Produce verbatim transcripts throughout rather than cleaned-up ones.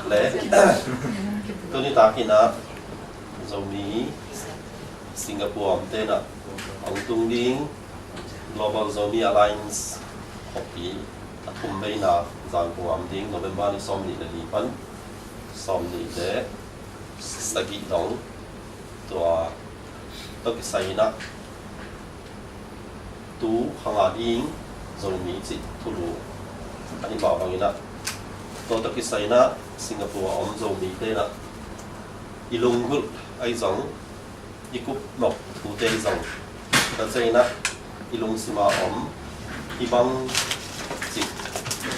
Le tuni takin ah Zomi Singapore omte in ah hong tung ding Global Zomi Alliance khuapi a thum veina Zangkong ah om ding November ni sawmnih le li pan sawmnih le sagih dong, tua tawh kisai in ah tu khang a ding Zomi cih thulu a hi mah bangin ah, tua tawh kisai in ah Singapore a om Zomite in ah i lunggulh ahi zong, i kup nop thute ahi zong, tua ciangin ah i lungsim a om hih bang cih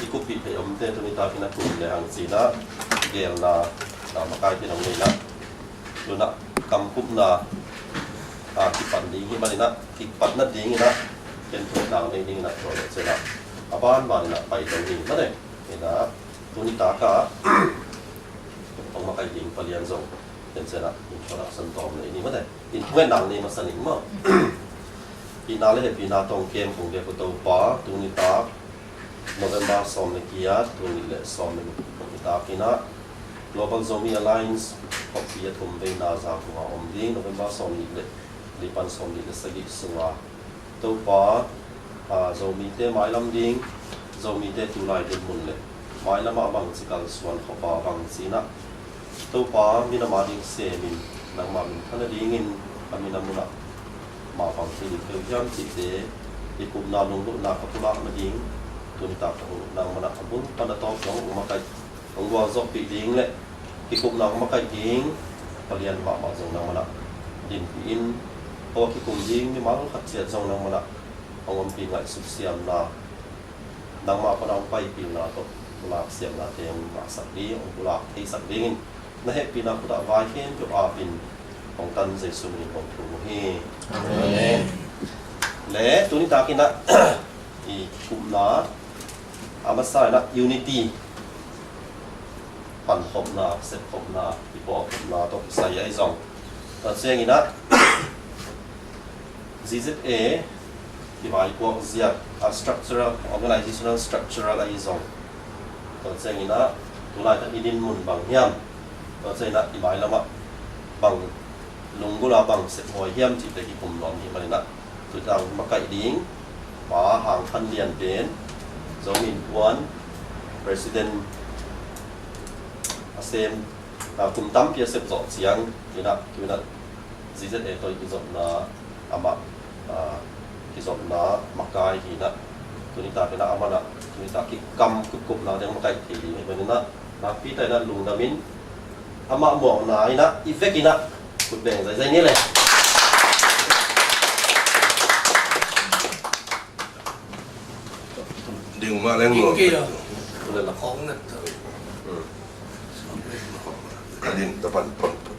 i kuppih theih omte tuni takin ah kum le hang ci-in ah geelna, na makai kidong nei in ah, tu-in ah kamkupna a kipan ding hi manin ah, kipat nadingin ah ken thu nang nei dingin ah tua le ciangin ah a banbanin ah pai to ding mah e. In ah tuni tak ah hong makai ding palian zong ken ciangin ah introduction tawm nei ni mah e. In thungetna nei masa ning maw. Itna le hehpihna tawh hong kem kong biak uh Topa, tuni tak November sawm le giat, tul nih le sawm le guk ni takin ah Global Zomi Alliance khuapi a thum veina Zangkong ah om ding November sawmnih le li pan sawmnih le sagih sungah Topa, a, Zomite mailam ding, Zomite tulai dinmun le mailam ah bangci kalsuan, khuapa bangci in ah Topa, minam a ding semin nangmah minthan nadingin a minam un ah mapang thei ding peuh hiam cihte i kupna lunggulhna ka pulak nading tuni tak ka hun nangmah in ah a bul pan a tawp zong hong makaih, hong gualzawhpih ding le kikupna hong makaih ding palian mahmah zong nangmah in ah dinpih in, tua kikum ding mimal khat ciat zong nangmah in ah hong ompih ngaihsut siamna, nangmah pan a hong paipihna tawh pulak siamnate hong ngahsak ding, hong pulak theisak dingin na hehpihna khut ah vai khempeuh apin hong tan Jesu min in hong thum uh hi. Amen. Le tuni takin ah i kikupna a masa in ah unity, pankhopna, sepkhopna, i pawlkhopna tawh kisai ahi zong, tua ciangin ah G Z A kivaipuak zia a structural, organizational structural ahi zong, tua ciangin ah tulaitak i dinmun bang hiam, tua ciangin ah i mailam ah bang lunggulh a bang sephuai hiam cihte kikum nuam hi manin ah, tu-in ah makaih ding Pa Hang Khan Lian pen Zomi Innkuan president a sem, a, kum tampi a sep zawh ciangin ah, tu-in ah G Z A tawh i kizopna amah, a, kizopna makai hi in ah, tuni takin ah amah in ah tuni tak kikam kikupna ding makaih thei ding hi manin ah, nakpi tak in ah lungdam in, amah muakna in ah i vekin ah khut beng zaizai ni le. Ding mah leng lo. Ding kei lo. Khong na ta. Hmm. Ka din ta pan pan pan.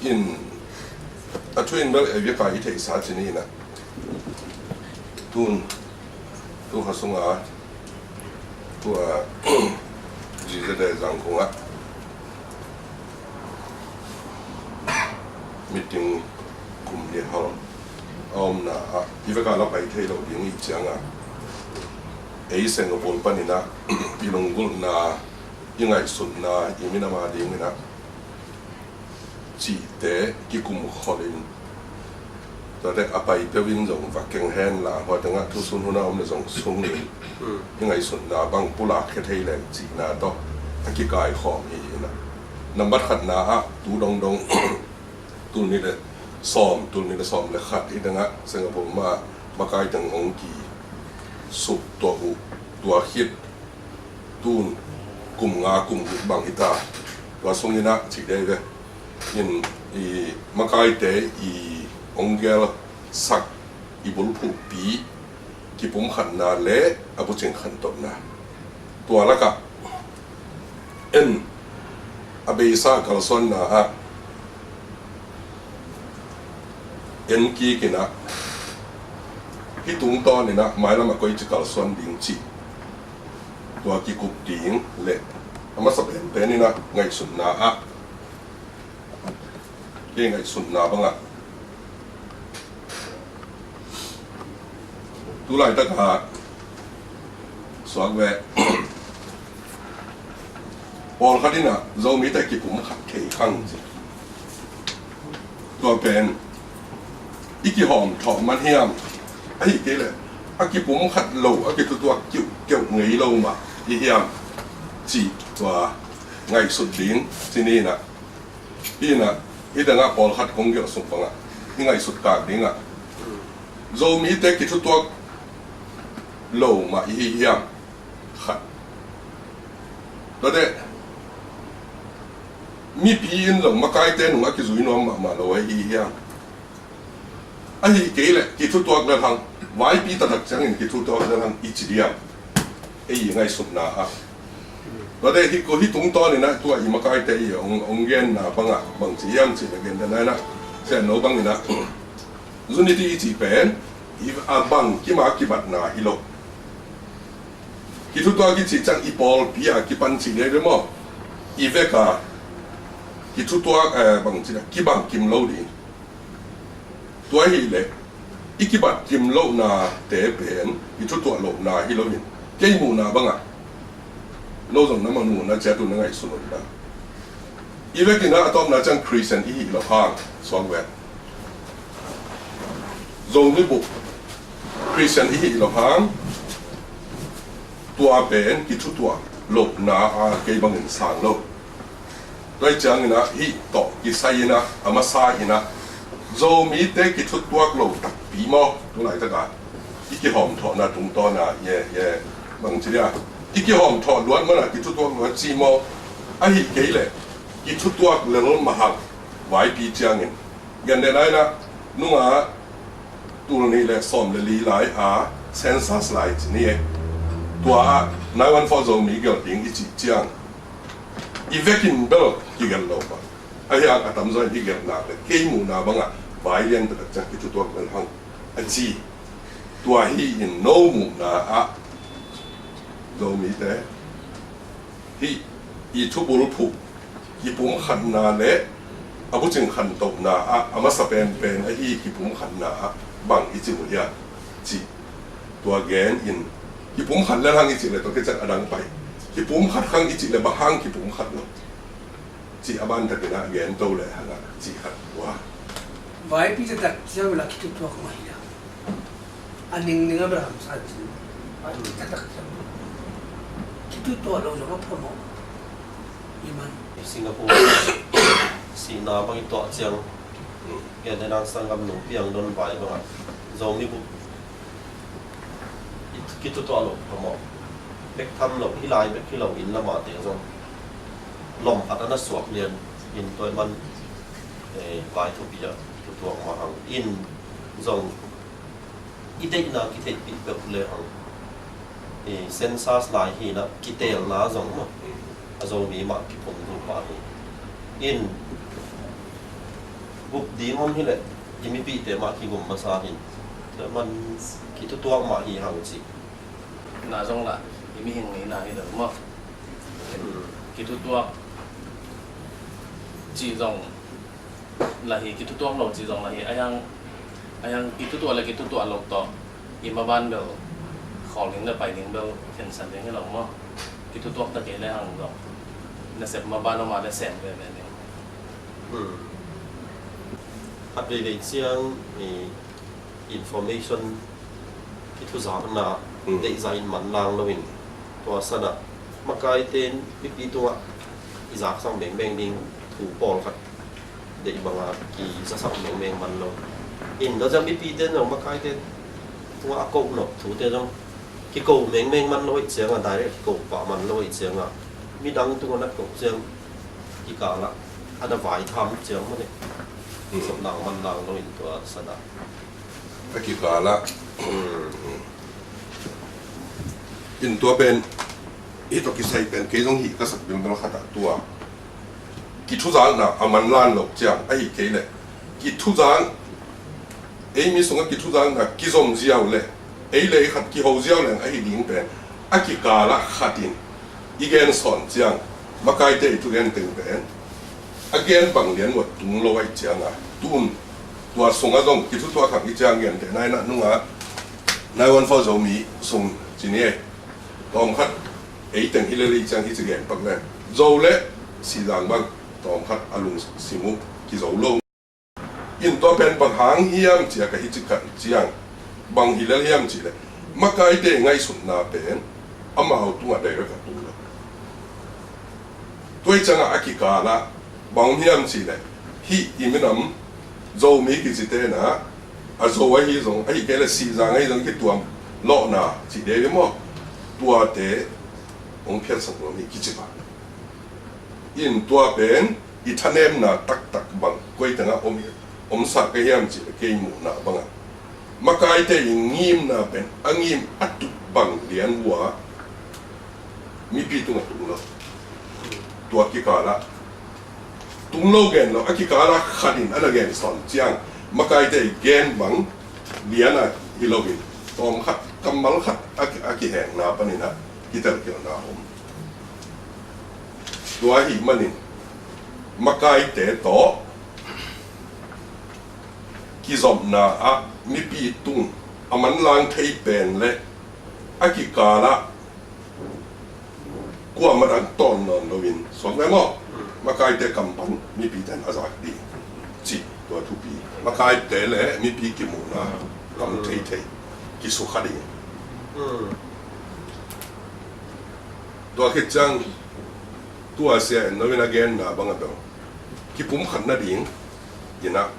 In a thu in bel e bia ka i theihsa ci ni in ah, tun tu kha sunga tua G Z A Zangkong ah meeting kum nih hong a omna ah i vek a la pai thei lo ding i hih ciangin, ei Singapore panin ah i lunggulhna, i ngaihsutna, i minam a dingin ah cihte kikum kholh in, tuate a pai peuh in zong va keng hen la, hua tengah thusun hun a om le zong sung in, hmm, i ngaihsutna bang pulak khia thei leng cihna tawh a kikaikhawm hi in ah. Nambat khatna ah tu dongdong tul nih le sawm, tul nih le sawm le khat hi tengah Singapore mah makai teng hong kisuk tuah uh, tua khit tun kum nga kum guk bang hi ta. Tua sungin ah cih dei ve. In i makaite i hong gelsak, i bulphuhpi, kipumkhatna le a bucing khantohna, tua lakah en a beisa kalsuanna ah en kik in ah, hih tungtawn in ah mailam ah koici kalsuan ding cih tua kikup ding le a masa penpen in ah ngaihsutna ah, kei ngaihsutna bangah tu laitak ah suak ve. Pawlkhat in ah Zomite kipumkhat thei khang ci. Tua pen i kihawm thawh man hiam, ahih kei leh a kipumkhat lo, a kithutuak kiuhkeuh ngei lo mah i hiam cih tua ngaihsut ding ci ni in ah. Hi in ah, hi dang ah pawlkhat kong gelh sung pang ah i ngaihsut kak ding ah, Zomite kithutuak lo mah i hi hiam? Khat. Tua deh, mipi in zong makaite nung a kizui nuam mahmah lo ahi hiam? Ahih kei leh kithutuak lel hang, vaipi taktak ciangin kithutuak lel hang i ci diam? Ei i ngaihsutna ah. Tua deh, hih ko, hih tungtawn in ah tua i makaite i hong, hong genna bang ah bang ci hiam cih leh, gentehna in ah Sian No bang in ah, unity i cih pen i, a bangkim a kibatna hi lo. Kithutuak i cih ciang i pawlpi a kipan cih dei ve maw? I vek a kithutuak, eh, bang ci a, kibangkim lo ding. Tua ahih leh i kibatkim lohnate pen i thutuak lohna hi lo in, kei muhna bang ah, no zong na muhna ciat un na ngaihsun un la. I vek in ah a tawpna ciang Khristian i hih loh hang, suang ven. Zomi bup Khristian i hih loh hang, tua pen kithutuak lohna a kei bangin sang lo. Tua hi ciangin ah hih tawh kisai in ah, a masa in ah, Zomite kithutuak lo takpi maw, tu laitak a i kihawmthawhna tungtawn a, ye, ye, bang ci dia, i kihawmthawh luat man a kithutuak lo a ci maw? Ahih kei leh kithutuak lel mah hang, vaipi ciangin. Gentehna in ah, nung a tul nih le sawm le li lai a census lai ci ni e. Tua ah nine one four Zomi gelh ding i cih ciang, i vekin bel kigelh lo mah. Ahi hang a tamzaw in i gelh nak leh, kei muhna bang ah vai lian taktak ciang kithutuak lel hang a ci. Tua hi in, no muhna ah Zomite hih i thubulphuh, i pumkhatna le a bucing khantohna ah a masa penpen ahi kipumkhatna ah bang i ci uh hiam cih tua gen in, kipumkhat lel hang i cih leh tua kician a dang pai. Kipumkhat hang i cih leh bang hang kipumkhat lo cih a bantakin ah gen to lehang ah cih khat tua. Vaipi taktak ciang bel a kithutuak mah hi a, a ningning a bel a hamsa cin. Vaipi taktak ciang kithutuak lo zong a phamawh. I man Singapore sihna bang i tuah ciang, gentehna in sanggam nu Piang Don Vai bang ah, Zomi bup i kithutuak lo phamawh. Bek tham lo, hih lai bek hi lo in, lamah te zong lom khat a na suak lian in, tua ahih man, eh, vai thupi ah thutuak mah hang in, zong i deihna kitheihpih peuh lehang, eh, census lai hi in ah kiteelna zong maw, a Zomi mah kiphungto pah hi in, bup ding om hi leh i mipihte mah kigum masa hi in, tua ahih man kithutuak mah hi hang cih. Na zong lah i mihing ngeina hi lo maw? Kithutuak cih zong lah hi, kithutuak lo cih zong lah hi. Ahi hang, ahi hang kithutuak le kithutuak lo tawh i maban bel khawl ding le pai ding bel khensan ding hi lo maw? Kithutuak ta kei lehang zong nasep maban om a leh sem veve ding. Hmm. Khat veivei ciang i information, i thuzakna, hmm, deihzah in manlang loin, tua sanah makaite in mipi tungah i zaksak mengmeng ding thu pawlkhat deih banga kizasak mengmeng man lo. In tua ciang mipite in zong makaite tungah a kohnop thute zong kiko mengmeng man lo ahih ciangah, direct kiko pah man lo ahih ciangah, midang tungah na koh ciang kikalah a na vaitham ciang mah ne. Hmm. Soplang manlang loin tua sanah a kikalah. Hmm. In tua pen, hih tawh kisai pen kei zong hih ka sak bilbel khat ah tua, kithuzakna a manlan loh ciang, ahih kei leh kithuzak, ei mi sungah kithuzakna kizom ziau leh, ei le ei khat kiho ziau leng ahi ding pen, a kikalah khat in i gen sawn ciang, makaite i thugen teng pen a gen bang lian uat tung lo ahih cianga, tun tua sungah zong kithutuak hang i ciang, gentehna in ah nunga nine one four Zomi sung ci ni e, tawm khat Ei teng hi lel hi ciang hi ci gen pak le, Zo le Sizang bang tawmkhat a lungsim uh kizo lo. In tua pen bang hang hiam cia ka hi ci khat ciang, bang hi lel hiam ci le, makaite ngaihsutna pen amau tungah direct a tung lo. Tua hi ciangah a kikal ah bang om hiam ci le, hih i minam Zomi kici te na, a Zo ahi zong, ahi kei le Sizang ahi zong kituam lawhna ci dei maw? Tuate hong phiatsak nuam hi kici pah. In tua pen i thanemna taktak bang koi tengah om, omsak ka hiam ci le, kei muhna bangah makaite i ngimna pen a ngim a tuk bang lian uh a mipi tungah tung lo. Tua kikal ah tung lo gen lo, a kikal ah khat in a na gen sawn ciang, makaite i gen bang lian a hi loin, tawmkhat kammal khat a, a kihengna panin ah kitelkhialhna om. Tua ahih manin makaite tawh kizopna ah mipi tung a manlang thei pen le a kikal ah kuamah dang tawn nawn loin suak ve maw? Makaite kam pan mipi ten a zak ding cih tua thupi. Makaite le mipi kimuhna tam theithei, kisukha ding. Tua khit ciang tua sia en no in a genna bang a bel kipumkhat nading in ah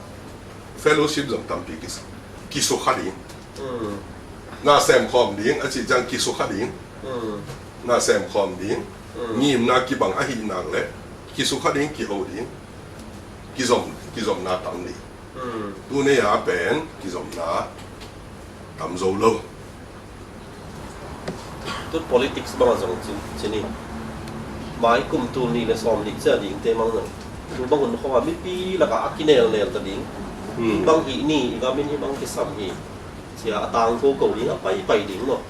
fellowship zong tampi kis-, kisukha ding. Na semkhawm ding a cih ciang kisukha ding. Na semkhawm ding. Ngimna kibang ahih nak le kisukha ding, kiho ding. Kizom, kizomna tam ding. Tuni a pen kizomna tam zo lo. Tut politics bang a zong ci, ci ni. Mai kum tul nih le sawm nih cia ding te mang zong, tu bang hun khawng a mipi lakah a kinelnel ta ding. Bang hih ni, i gam in hih bang kisam hi. Cia a tang ko ko ding, a pai pai ding maw?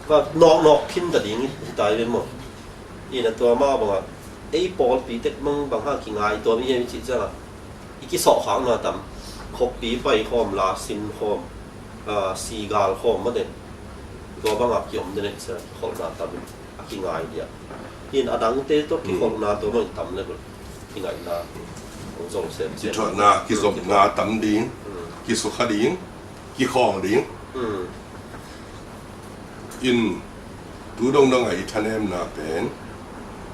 Ka nawk nawk khin ta ding hi tai ve maw? Ina tua mah bangah ei pawlpi tek mang bang ha kingai tuam i hiam i cih ciangah i kisawhkhakna tam, khoppi pai khawm, la sin khawm, sigal khawm mate, tua bangah kiom dene cia kikholhna tam in a kingai dia. In a dangte tawh kikholhna tua bangin tam le bul kingaihna hong zong sem sem. Kithuahna, kizopna tam ding, kisukha ding, kikhawng ding. In tu dongdong a i thanemna pen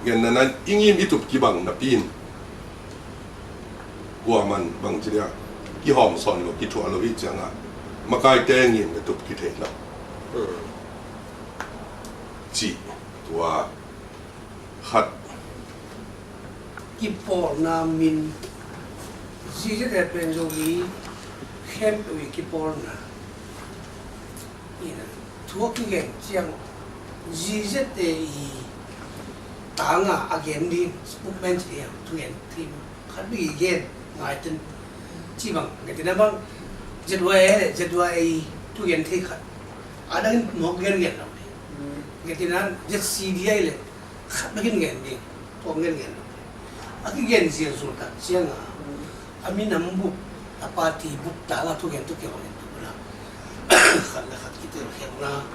genna nan i ngim i tup kibang napi in kuaman bangci dia kihawm sawn lo, kithuah lo i ciangah makaite ngim le tup kithei lo. Cih tua khat. Kipawlna min, Ziziate pen Zomi khempeuh i kipawlna. Ina thu a kigen ciang Ziziate i tanga a gen ding spokesman ci hiam, thugen thim khat bik i gen ngaiten ci bang, ngetina bang Z Y A le Z Y A thugen thei khat a dangin mawk gen gen lo. Ngetina Z C D I le khat bek in gen ding, tua ngen ngen lo. A kigen zia zul tak cianga a minam bup, a party bup tanga thugen tu keu ngen tu pula. Khat le khat kitelkhialhna,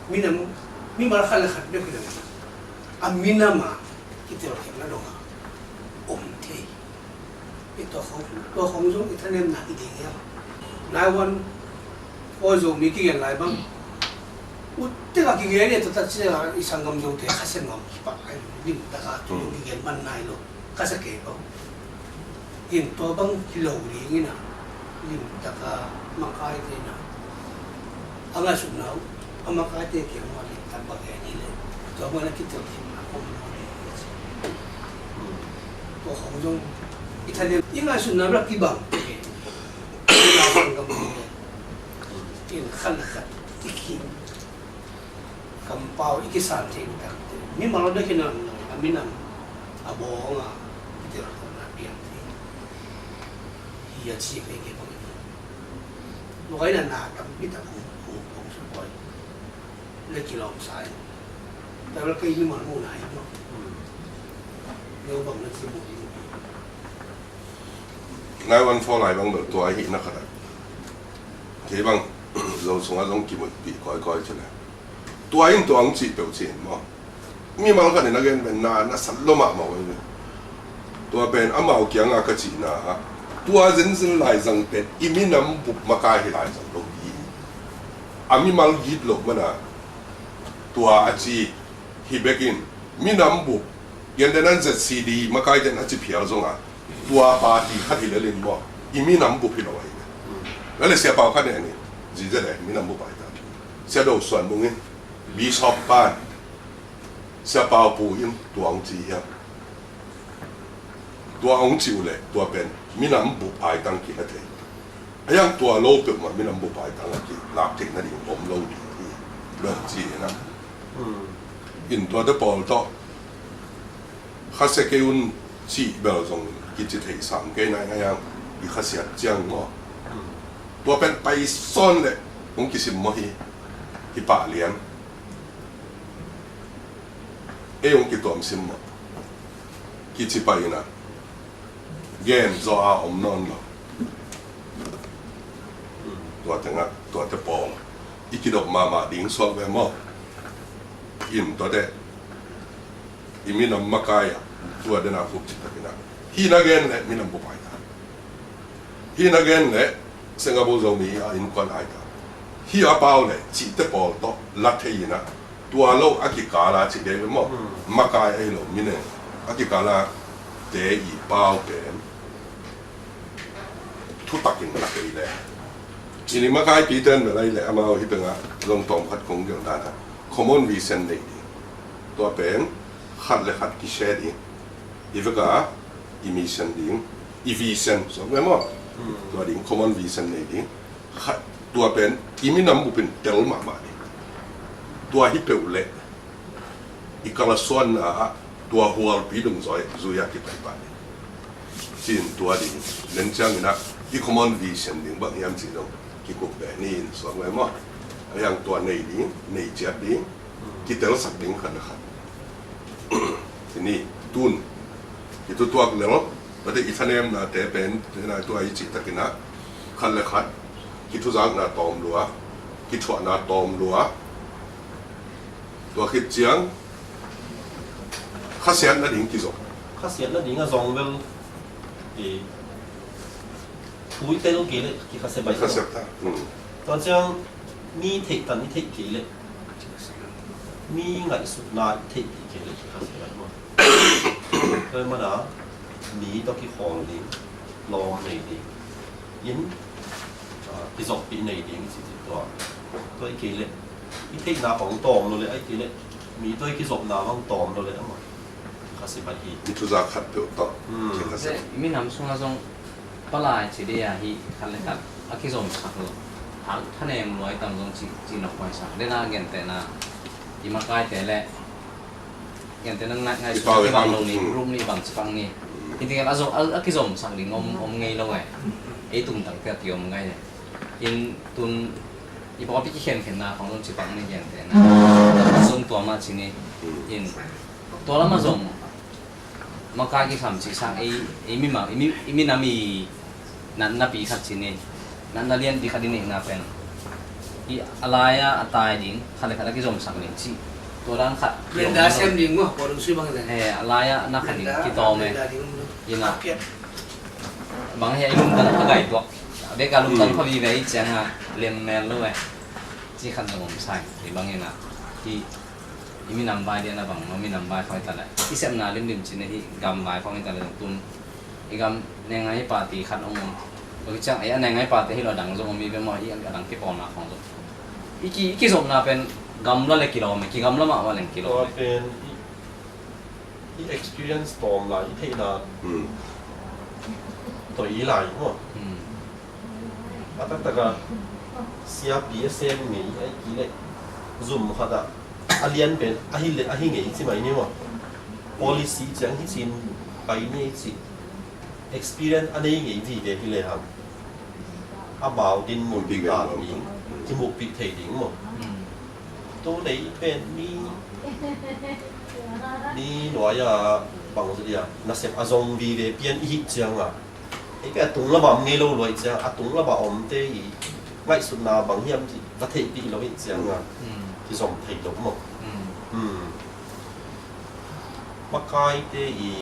minam, mimal khat le khat bek hi lo. A minam a kitelkhialhna donga om thei. I tua khong, tua khong zong i thanemna hi ding hiam? Nai wan, aw Zomi kigen lai bang. Ut tengah kigen i a tua tak ciangah i sanggam Zote khasia nuam kipah ai lo. Limtaka tu kigen man nai lo. Khasia kei pau. In tua bang hi lo ding ina. Limtaka makaite ina. A ngaihsutna uh, a makaite kiangah limtak bang gen hi le, tua bang a kitelkhialhna om lo ding hi ci. Tua khong zong i thanem, i ngaihsutna bang kibang. I ngaihsutna bang kibang. In khat le khat i ki kampau i kisan thei tak. Mimal bek hi nawn lo, a minam, a bawng a, i telkhialhna piang thei. Hi a ci kei kei bang. Lo kai na na tampi tak hong, hong, hong sukoi. Le kilawm sa in. Tua bel kei mimal muhna hi maw. Leu bang na ci muh hi. Nai wan fo lai bang bel tua hi na khat a. Kei bang Zo sungah zong kimuihpih kawikawi ci le. Tua in tua hong cih peuh ci in maw. Mimal khat in a gen pen na, na sat lo mahmah uh hi. Tua pen amau kiangah ka cihna ah, tua zenzen laizang pen i minam bup makai hi laizang lo hi. A mimal git loh mana tua a ci hi bekin, minam bup, gentehna in Z C D makai ten a ci phial zongah, tua party khat hi lel in maw, i minam bup hi lo ahi. Lale Sia Pau khat ne ni, zize le minam bup ahi ta. Sia Do Suan Mung in, Bishop pan, Sia Pau Pu in tua hong ci hiam? Tua hong ci uh leh tua pen minam bup aitang kiha thei. A yang tua lo peuhmah minam bup aitang a kilak theih nading om lo ding hi. Bel ci hi na. Hmm. In tuate pawl tawh khasia kei un cih bel zong kici thei sam kei nai a yang i khasiat ciang maw. Hmm. Tua pen pai sawn leh hong kisim maw hi. Hi pah lian. Ei hong kituam sim maw? Kici pah ina gen zaw a om nawn lo. Tua tengah tuate pawl i kidop mahmah ding suak ve maw? In tuate i minam makai ah tua dena khuk citakinah hih na gen leh minam bup aita. Hih na gen leh Singapore Zomi a innkuan aita. Hih a pau leh cihte pawl tawh la thei inah tua lo a kikala cih dei ve maw? Hmm. Makai ahi lo mineng a kikala te i pau pen thutakin la thei le. Ini makaipite in velai leh amau hih pengah zong tawm khat kong gelh dana common vision nei ding. Tua pen khat le khat kishare ding. I veka i mission ding, i vision suak ve maw? Hmm. Tua ding common vision nei ding. Khat, tua pen i minam bupin tel mahmah ding. Tua hi peuh leh i kalsuanna ah tua hualpi dungzui zui a kipai pah ding. Cin tua ding len cianginah i common vision ding bang hiam cih dong kikup beh ni in suak ve maw? A yang tua nei ding, nei ciat ding, kitelsak ding khat le khat. Tuni tun i tutuak lel, tua te i thanemnate pen tena tua i cihtakinah khat le khat kithuzakna tawm lua, kithuahna tawm lua. Tua khit ciang khasiat nading kizong. Khasiat nading a zong vel i thu i tel kei leh kikhasiat bai. Khasiat ta. Hmm. Tua ciang mi theihtan i theih kei leh, mi ngaihsutna i theih kei leh kikhasiat bai maw? Tua mana mi tawh kikhawl ding, lawm nei ding, in, ah, kizopih nei ding cih tua. Tua i kei leh i theihna khong tawm lo leh, a i kei leh mi tawh i kizopna bang tawm lo leh amah kikhasiat bai hi. I thuzak khat peuh tawh. Hmm. Kikhasiat. I minam sungah zong palai ci dei a hi khat le khat a kizomsak lo. A thanem luai tam zong ci, ci nok mai sa. Dena gentehna i makaite le gentehna ngai, ngai i pau i bang lo ni, hmm, group ni bang ci bang ni. Hmm. Hi tingel a zong a, a kizomsak ding om, om ngei lo ngai. Ei tumtang te a kiom ngai le. In tun i pau a pi kikhenkhenna khong zong ci bang ni gentehna. Zong tua mah ci ni. Hmm. In tua lamah zong makai kisam cihsak ei, ei mimang, ei mi, ei minam i natna pi khat ci ni. Natna lianpi khat i neihna pen i a lai-a a tai ding khat le khat a kizomsak ding cih tua dan khat. Blender sem ding maw, kua dong sui bang le. Eh, a lai-a na khat ding kitawm e. Blender ding maw. Ina. Bang hi a i lungtang a gai tuak. A bek a lungtang pha vive i cianga lem mel lo e. Ci khat zong om sai. I bang ina. I I minam vai diana bang maw, minam vai khong hi ta leh i sepna limlim cin ahi, gam vai khong hi ta leh zong tun i gam nengai party khat om om. Tua hi ciang ei a nengai party hi lo, a dang zong om hi ve maw, hi a dang kipawlna khong zong. I ki, i kizopna pen gamla le kilawm e, kigamla mahmah leng kilawm e. Tua pen i, i experience tawm lai, i theihna, hmm, tawh i lai maw. Hmm. A taktak a siapi a sem ngei a i kei leh zum khat ah a lian pen ahi leh ahi ngei ci mai ni maw. Policy ciang hi cin pai ni ei ci. Experience a nei ngei vive hi lehang amau dinmun, mukpih ngei ta lo ding, kimukpih thei ding maw. Hmm. Tu lei pen ni, ni nuai a bang zia nasep a zong vive pian i hih cianga. Ei pia tung lama om ngei lo luai ciang, a tung lama omte i ngaihsutna bang hiam cih va theihpih lo hi cianga. Hmm. Kizom thei lo maw. Hmm. Hmm. Makaite i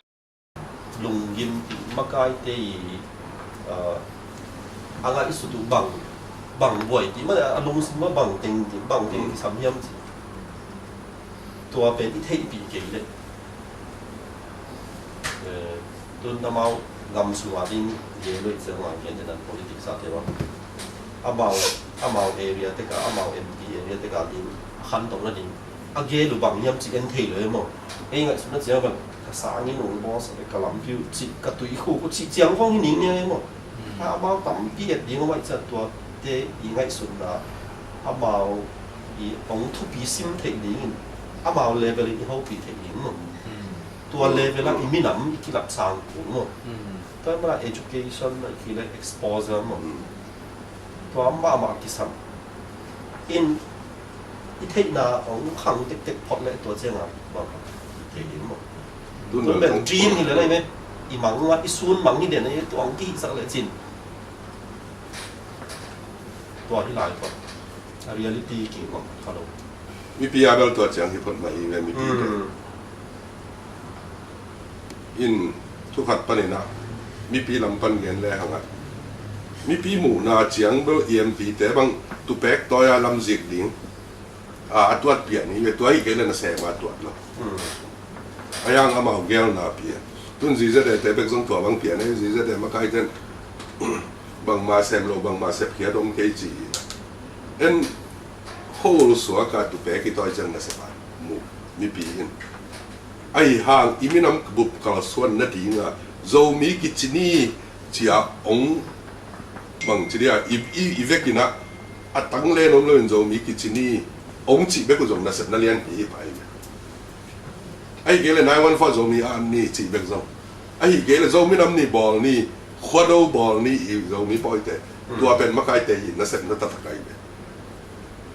lunggim, makaite i, ah, a ngaihsut uh bang, bang buai ti mah, a lungsim mah bang teng, bang teng kisam hiam ci. Tua pen i theihpih kei leh, eh, tun amau gam sung a ding gel uh i ciang a, gentehna politics a te bang, amau, amau area te ka, amau M P area te ka ding a khantohna ding a gel uh bang hiam ci en thei lo e maw. Ei ngaihsutna ciang bang ka sang in ong bawlsak leh ka lampi uh cih, ka tuikhuk uh cih ciang khawng hi ning e maw. A amau tampi et ding om ahih ciang tuate i ngaihsutna, amau i ong thupi sim theih dingin amau level in i hopih theih ding maw. Tua level ah i minam i kilapsang kul maw. Tua mah education a kileh exposure maw. Tua mahmah kisam in i theihna ong khang tektek phot leh tua ciang a bang thei ding maw. Tun bel dream hi leh lai me, i mang a, i sun mang hi den a, tua ong kihihsak leh cin tua hi lai phot. A reality ki mang kha lo. Mipi a bel tua ciang hi phot mah i ve, mipi te. In thu khat panin ah mipi lam pan gen le hang ah, mipi muhna ciang bel E M P te bang tupek tawi a lam zik ding a, a tuat pian hi ve, tua hi kei le nasem a tuat lo. A yang amau gelna pian. Tun Z Z A te bek zong tua bang pian e, Z Z A makai ten bangma sem lo, bangma sepkhiat om kei ci hi. En hol suak a tupek i tawi ciang nasem a mu mipi in. Ahi hang i minam bup kalsuan nading a Zomi kici ni ci a ong bang ci dia i, i, i vekin ah a tang le nom lo in Zomi kici ni ong cih bek uh zong nasepna lian hi hi pai. Ahi kei le nine one four Zomi a an ni cih bek zong, ahi kei le Zomi nam ni bawl ni, khuado bawl ni i Zomi pawite. Tua pen makaite hi nasepna taktak ahi ve.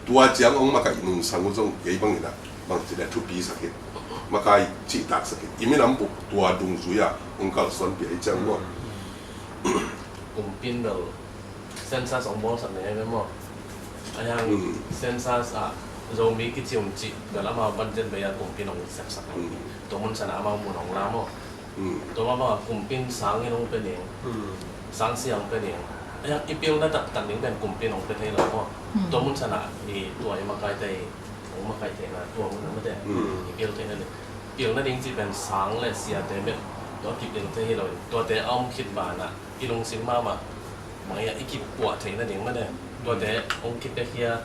Tua ciang ong makaih nungsang uh zong kei bangin ah bang ci le thupi sak in, makai cihtak sak in, i minam bup tua dungzui a ong kalsuan pia hi ciang maw. Kumpin bel census ong bawlsak nei ve maw. A yang census ah Zomi kici um cih bel amau budget bei a kumpin ong sepsak. Tua mun san ah amau mun ong la maw. Tua mah bang a kumpin sang in ong pe ning, sang sia ong pe ning. A yang i pilna taktak ding pen kumpin ong pe thei lo maw. Tua mun san ah i tua i makaite i ong makaih theihna tua mun a mate i pil theihna ding, pilna ding cih pen sang le siate bek tua kipil thei hi lo in, tuate a om khit banah i lungsim mahmah bang hiam i kipuah theihna ding mate, tuate ong kipiakhia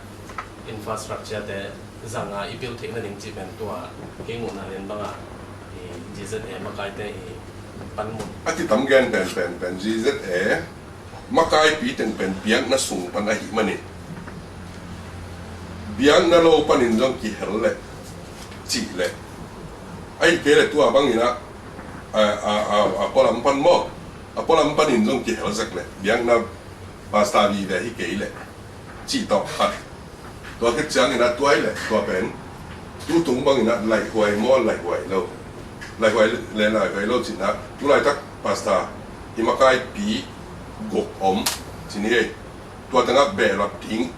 infrastructure te zanga i pil theihna ding cih pen tua kei muhna lian banga i Z Z A makaite i panmun. A kitam gen pen pen pen Z Z A makaipi teng pen biakna sung pan ahi manin biakna lo panin zong kihel leh cih leh, ahi kei leh tua bangin ah a, a, a, a pualam pan maw, a pualam panin zong kihel zek leh biakna pastor vive hi kei leh cih tawh khat. Tua khit ciangin ah tua hi leh tua pen tutung bangin ah laihhuai maw, laihhuai lo, laihhuai le laihhuai lo cihna, tulaitak pastor i makaipi guk om ci ni hei. Tua tengah behlap ding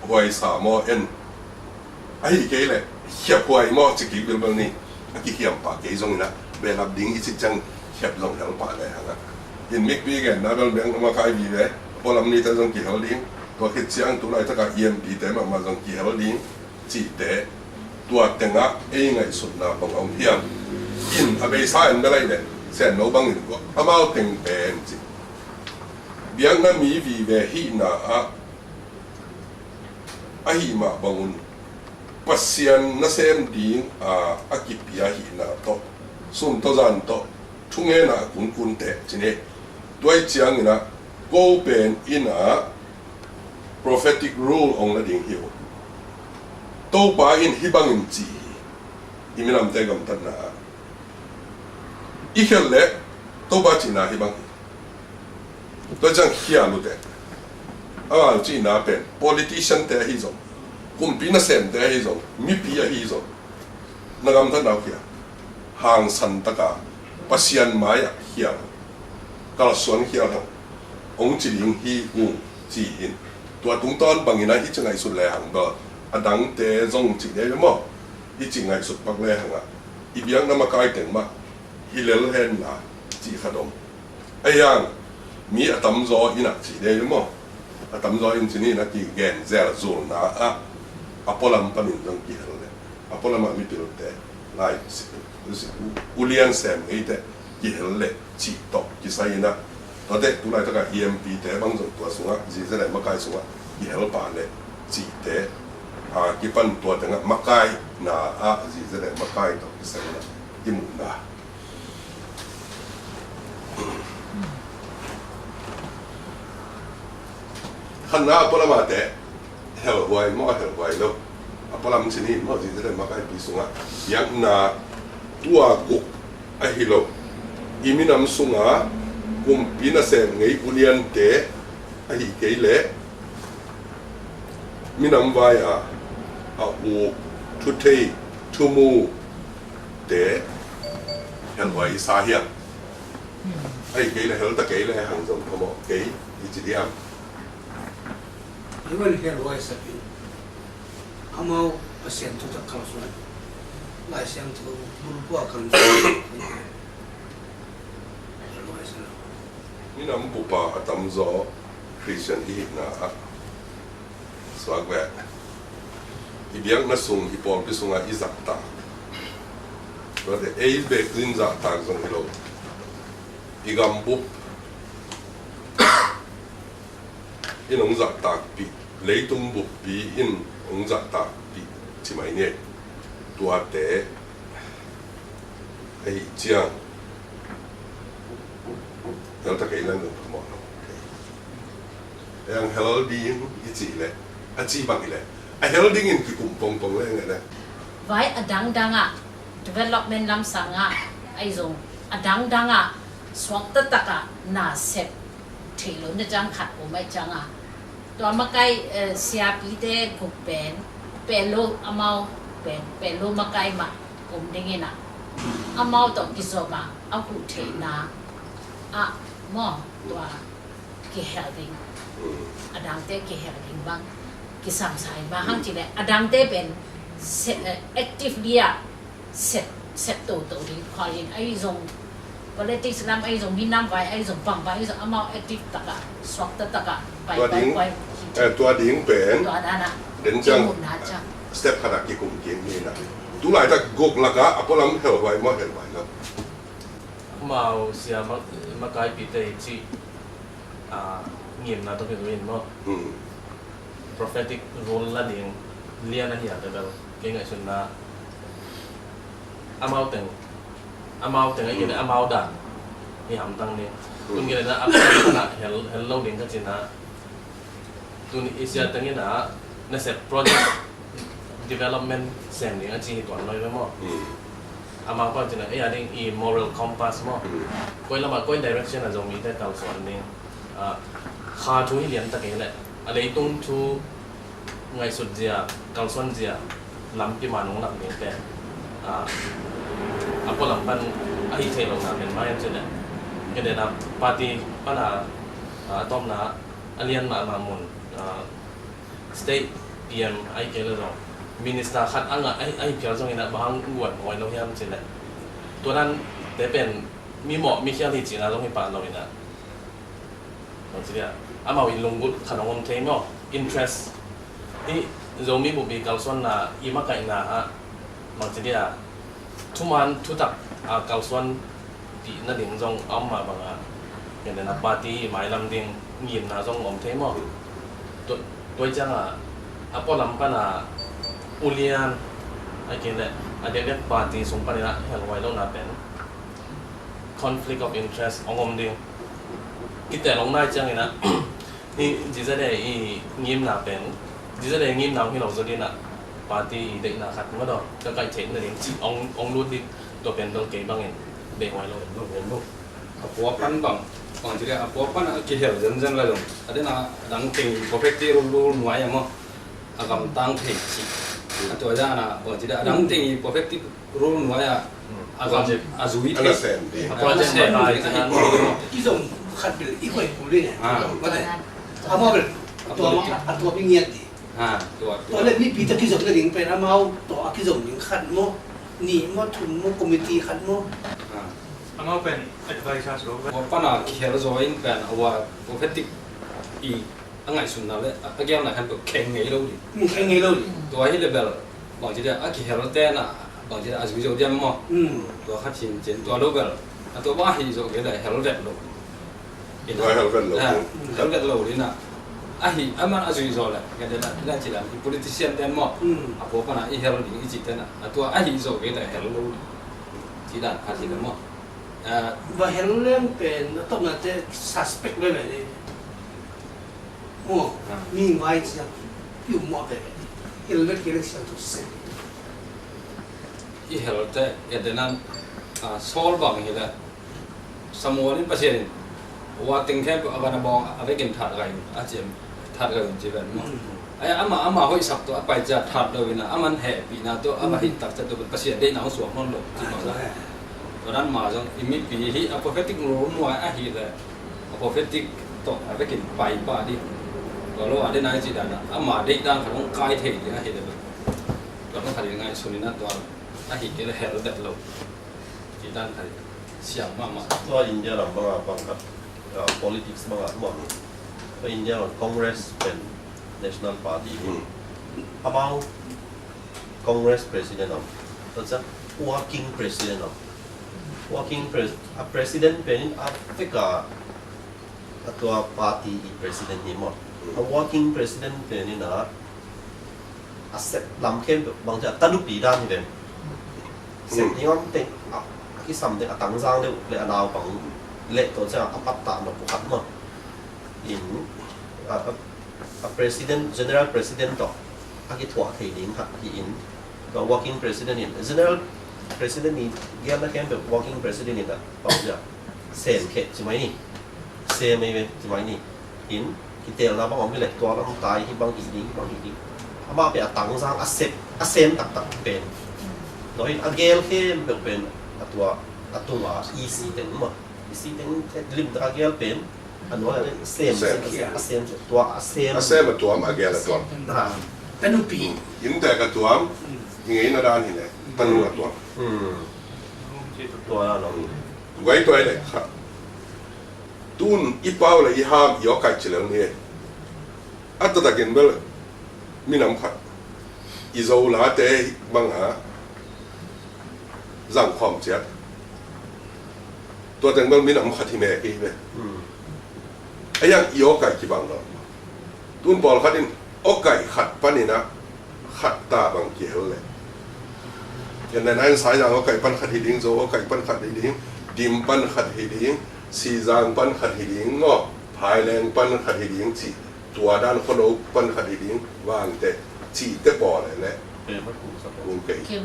huaisa maw en, ahi kei leh khiaphuai maw ci kik bilbel ni. A kikhiam pah kei zongin ah behlap ding i cih ciang khiap zong hel pah le hang ah. In mikpi genna bel biakna makai vive, pualam nite zong kihel ding, tua khit ciang tulaitak a E M P te mahmah zong kihel ding cihte, tua tengah ei ngaihsutna bang om hiam? In a beisa en bel ahi leh Senno bangin amau teng pen ci, biakna mi vive hihna ah ahi mah bangun Pasian nasem ding a, a kipia hihna tawh, sum tawh zan tawh thungenna a kunkun teh ci ni. Tua hi ciangin ah ko pen in ah prophetic rule ong la ding hi uh. Topa in hih bangin ci hi. I minamte gamtatna ah i khelh leh Topa cihna hih bang hi. Tua ciang khial uh teh, a ngal cihna pen politician te ahi zong, kumpi nasemte ahi zong, mipi ahi zong, na gamtatna uh khial, hangsan taka Pasian mai-ah khial, kalsuan khial hang, ong ci ding hi ung ci in. Tua tungtawn bangin ah i ci ngaihsut le hang bel, a dangte zong ci dei maw, i ci ngaihsut pak le hang ah I biakna makai teng mah hi lel hen la cih khat om. A hiang mi a tamzaw in a cih dei maw? A tamzaw in cih ni na kigen zel zulna ah a pualam panin zong kihel le a pualam ah mipilte lai si, si, ulian sem ngeite kihel le cih tawh kisai in a tuate tu laitakah E M P te bang zong tua sungah zizele makai sungah kihel pah le cihte a kipan tua tengah makai na ah zizele makai tawh kisai in a kimuhna. Khatna a pualam ah te helhuai maw a helhuai lo a pualam cih ni maw zizele makaipi sungah biakna tua guk ahi lo. I minam sunga kumpi nasem ngei uliante ahi kei leh minam vai a a uk thuthei thumu te helhuai i sa hiam? Ahi kei leh hel ta kei leh hang zong phamawh kei i ci diam? I van helhuai sakin amau Pasian thutak kalsuan Lai Siangtho bulpua kan helhuai sa lo. Minam bupa a tamzaw Christian i hihna ah suak ve. I biakna sung i pawlpi sungah i zaktak tuate ei bek zin zaktak zong hi lo. I gambup in hong zahtakpih, leitung buppi in hong zahtakpih ci mai ni. Tuate ahi ciang hel ta kei leng dong phamawh lo. Yang hel ding i cih leh a ci bang hi leh a hel dingin kikum pongpong leh nge leh vai a dangdang ah development lamsang ah ahi zong a dangdang ah suak taktak ah na sep theih loh na ciang khat om ahi ciang a tua makai, eh, siapite guk pen pelo amau pen pelo makai mah om dingin a amau tawh kizom a a huh theihna ah maw tua kihel ding a dangte kihel ding bang kisam sa hi mah hang ci leh a dangte pen se-, eh, actively ah sep, sep toto ding khual in ahi zong politics lam ahi zong minam vai ahi zong pangpang ahi zong amau active takah suakta takah pai pai pai. Tua ding pen tua dan ah den ciang step khat ah kikum kik ni na. Tu laitak guk lakah a pualam helhuai maw helhuai lo? Amau sia makaipite i cih ngimna tawh kizui in maw? Prophetic role la ding lian ahi a bebel kei ngaihsutna amau teng amau teng a kine amau dan i hamtang ding tun kine na a hel hel lo ding ka cina tun i sia tengin a nasep project development sem ding a ci hi tuan noi ve maw? Amau pa cina ei a ding i moral compass maw? Koi lama koi direction a Zomite kalsuan ding kha thu hi lian tak ei leh a leitung thu ngaihsut zia kalsuan zia lampi ma nung lak ding pen a pualam pan a hi thei lo na pen mai an cin leh kene na party pan a a tawpna a lian mahmah mun state P M ai kei le zong minister khat a ngah a hi phial zong ina bang guan ngoi lo hiam cin leh tua dan te pen mi mawh mi khial hi cina zong hi pah lo ina bangci dia amau i lunggulh khat hong om thei maw? Interest i Zomi bupi kalsuanna i makaihna ah bangci dia thuman thutak a kalsuan pih nading zong a om mah bangah kene na party i mailam ding ngimna zong om thei maw? Tuai ciangah a pualam pana ulian a kei leh a diakdiak party sung paninah helhuai lohna pen conflict of interest hong om ding. Kitel hong nai ciangin ah hih G Z A i ngimna pen G Z A i ngimna hong hi lo zaw dinah party i deihna khat mah daw ka kaih theih nading cih hong lut ding tua pen bel kei bangin deihhuai lo. A pua pan bang bang ci deh a pua pan a kihel zenzen lai dong a dena a dang teng i perfect ti rul rul nuai a maw? A gamtang thei ci a tua zana bang ci deh a dang teng i perfect ti rul nuai a a gam a zui thei a project a sem thei a kizom khat bil i koi kul ding e. Mate amau bil a tua ma a tua pi ngiat di tua le mipi ta kizom na ding pen amau tua a kizom ding khat maw? Nih maw, thum maw, committee khat maw? Ah. Amau pen advisors lo. Tua pana kihel zaw in pen a ua prophetic i a ngaihsutna le a, a gelna khan tua kheng ngei lo ding. Hmm, kheng ngei lo ding. Tua hi le bel bangci dia a kihel te na bangci dia a zui zo diam maw? Hmm. Tua khat cincin tua lo bel a tua bang ahi zo kei le hel vet lo. Tua hel vet lo. Eh, hel vet lo ding na. Ahi, aman a zui zo le, ngen dena, dena ci dan, i politician ten maw. Hmm. A pua pana i hel ding i ci ten a. A tua ahi zo kei le hel lo. Ci dan, a ci dan maw. Eh, va hel leng pen, a tawpna te suspect le le. Maw, ah, mi ngai cia, i um maw ve. Hel vet kei le cia tu se. I hel te, ngen dena, ah, Saul bang hi le. Samuel in Pasian in ua teng khempeuh a van a bawng a vekin that gai in a ciam that gai in ci ven maw. Mm. Ai ama ama hoihsak tawh a pai cia that lo in a aman hehpihna tawh a va hih tak cia tawh Pasian deihna hong suak nawn lo ci mawk la. Tua dan mah zong i mipi hi a prophetic nuai ahi le a prophetic tawh a vekin pai pah ding. Tua lo a deihna i ci dan a ama deih dan khat hong kai thei ding ahi le. Tua hong khat i ngaihsun in a tua ahi kei le hel vet lo. Ci dan khat siang mahmah. Tua India lam banga pangkhat, ah, politics banga tuam. Tua India lam Congress pen National Party hi. Hmm. Amau Congress president om. Tua ciang working president om. Working pres-, a president pen in a veka a tua party i president hi maw. Hmm. A working president pen in a a sep lam khempeuh bang cia tanupi dan hi ve. Sep ding om teng a, a kisam teng a tangzang deuh le a naupang le tawh cia a pattah nop uh khat maw. In a, a, a president, general president tawh a kithuah thei ding khat hi in. Tua working president in, general president i gelna khempeuh working president in a pau cia sem kheh ci mai ni. Sem ei ve ci mai ni. In kitelna bang om hi le tua lam tai hi bang hi ding, bang hi ding. Amah pen a tangzang a sep, a sem taktak pen. Tua hi a gel khempeuh pen a tua a tunga i si teng maw. I si teng limtak a gel pen a nuai a sem, sem, sem, a sem, a sem tua a sem. A sem a tuam, a gel a tuam. Ha. Tanupi. Hmm. Inntek a tuam, hmm, i ngeina dan hi le, tanu a tuam. Hmm. Tua a lo. Guai tua i le kha. Tun i pau le i ham i awkaih ci lel ni e. A taktakin bel minam khat i Zo late banga zangkhawm ciat. Tua teng bel minam khat hi mek hi ve. Hmm. A yang i awkaih kibang lo. Tun pawlkhat in awkaih khat panin a khat ta bang kihel le. Ken nen a in Saizang awkaih pan khat hi ding, Zo awkaih pan khat hi ding, Dim pan khat hi ding, Sizang pan khat hi ding maw, Phaileng pan khat hi ding ci, tua dan Khuano pan khat hi ding, Vangte cihte pawl le le. Kul kei.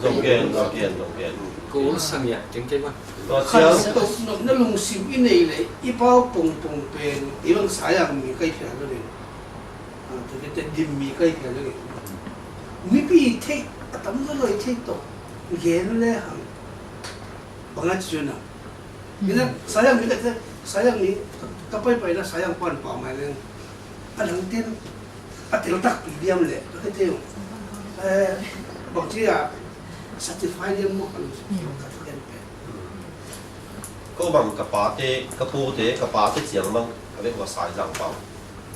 Zong gen, zong gen, zong gen. Kul sangiat keng kei ma. Tua ciang. Khat tawh nopna lungsim i nei le i pau pongpong pen i bang Saizang mi kai phial lo ning. Ah, tua te Dim mi kai phial lo ning. Mipi theih a tam zaw lo i theih tawh gen le hang. Bang a ci na. Ina Saizang mi ka, Saizang mi ka paipai na Saizang pan pau mai leng. A dang ten a tel takpi diam le ka thei uh. Eh, bang ci a satisfy diam maw ka lungsim ka thei pen. Ko bang ka pate, ka pute, ka pate ciang bang a vek ua Saizang pau.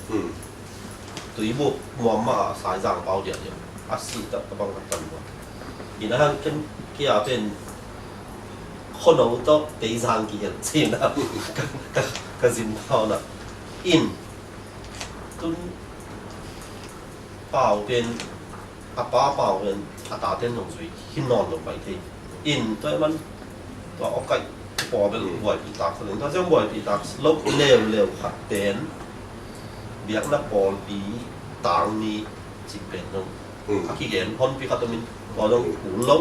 Hmm. Tuibuk muam mah a Saizang pau diakdiak a si tak ka bang ka tan ua. Ina hang ken kia pen Khuano tawh Teizang kihel cina ka, ka, ka zin pau na. In tun pau pen a pa pau pen a taten zong zui hi nawn lo pai thei. In tua man tua awkaih pawl bel buaipih tak sa ning. Tua ciang buaipih tak lo leuleu khat pen biakna pawlpi tang ni cih pen zong a kigen honpi khat omin tua zong kul lo.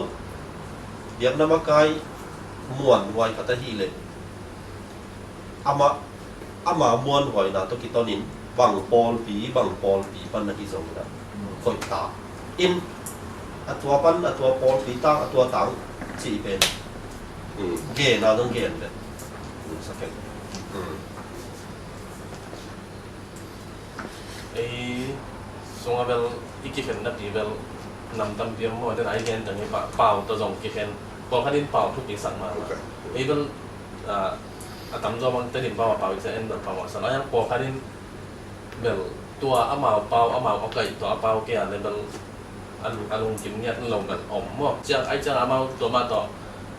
Biakna makai muanhuai khat ahih leh amah ama muanhuaina tawh kitonin bang pawlpi, bang pawlpi pan na hi zongin ah hoih ta. In a tua pan, a tua pawlpi tang, a tua tang cih pen gen a dong gen pen sa ken. Ei sungah bel i kikhenna pi bel Nam tampi om maw, den a i gen teng hi pah, pau tawh zong kikhen. Pawlkhat in pau thupi sak mahmah. Ok. Ei bel, ah, a tamzaw bang Tedim pau a pau i cia en bel pau mawh sa lo. A hiang pawlkhat in bel tua amau pau, amau awkaih tua a pau kei a le bel a lung, a lungkim ngiat lo bel om maw. Ciang, ai ciang amau tua mah tawh,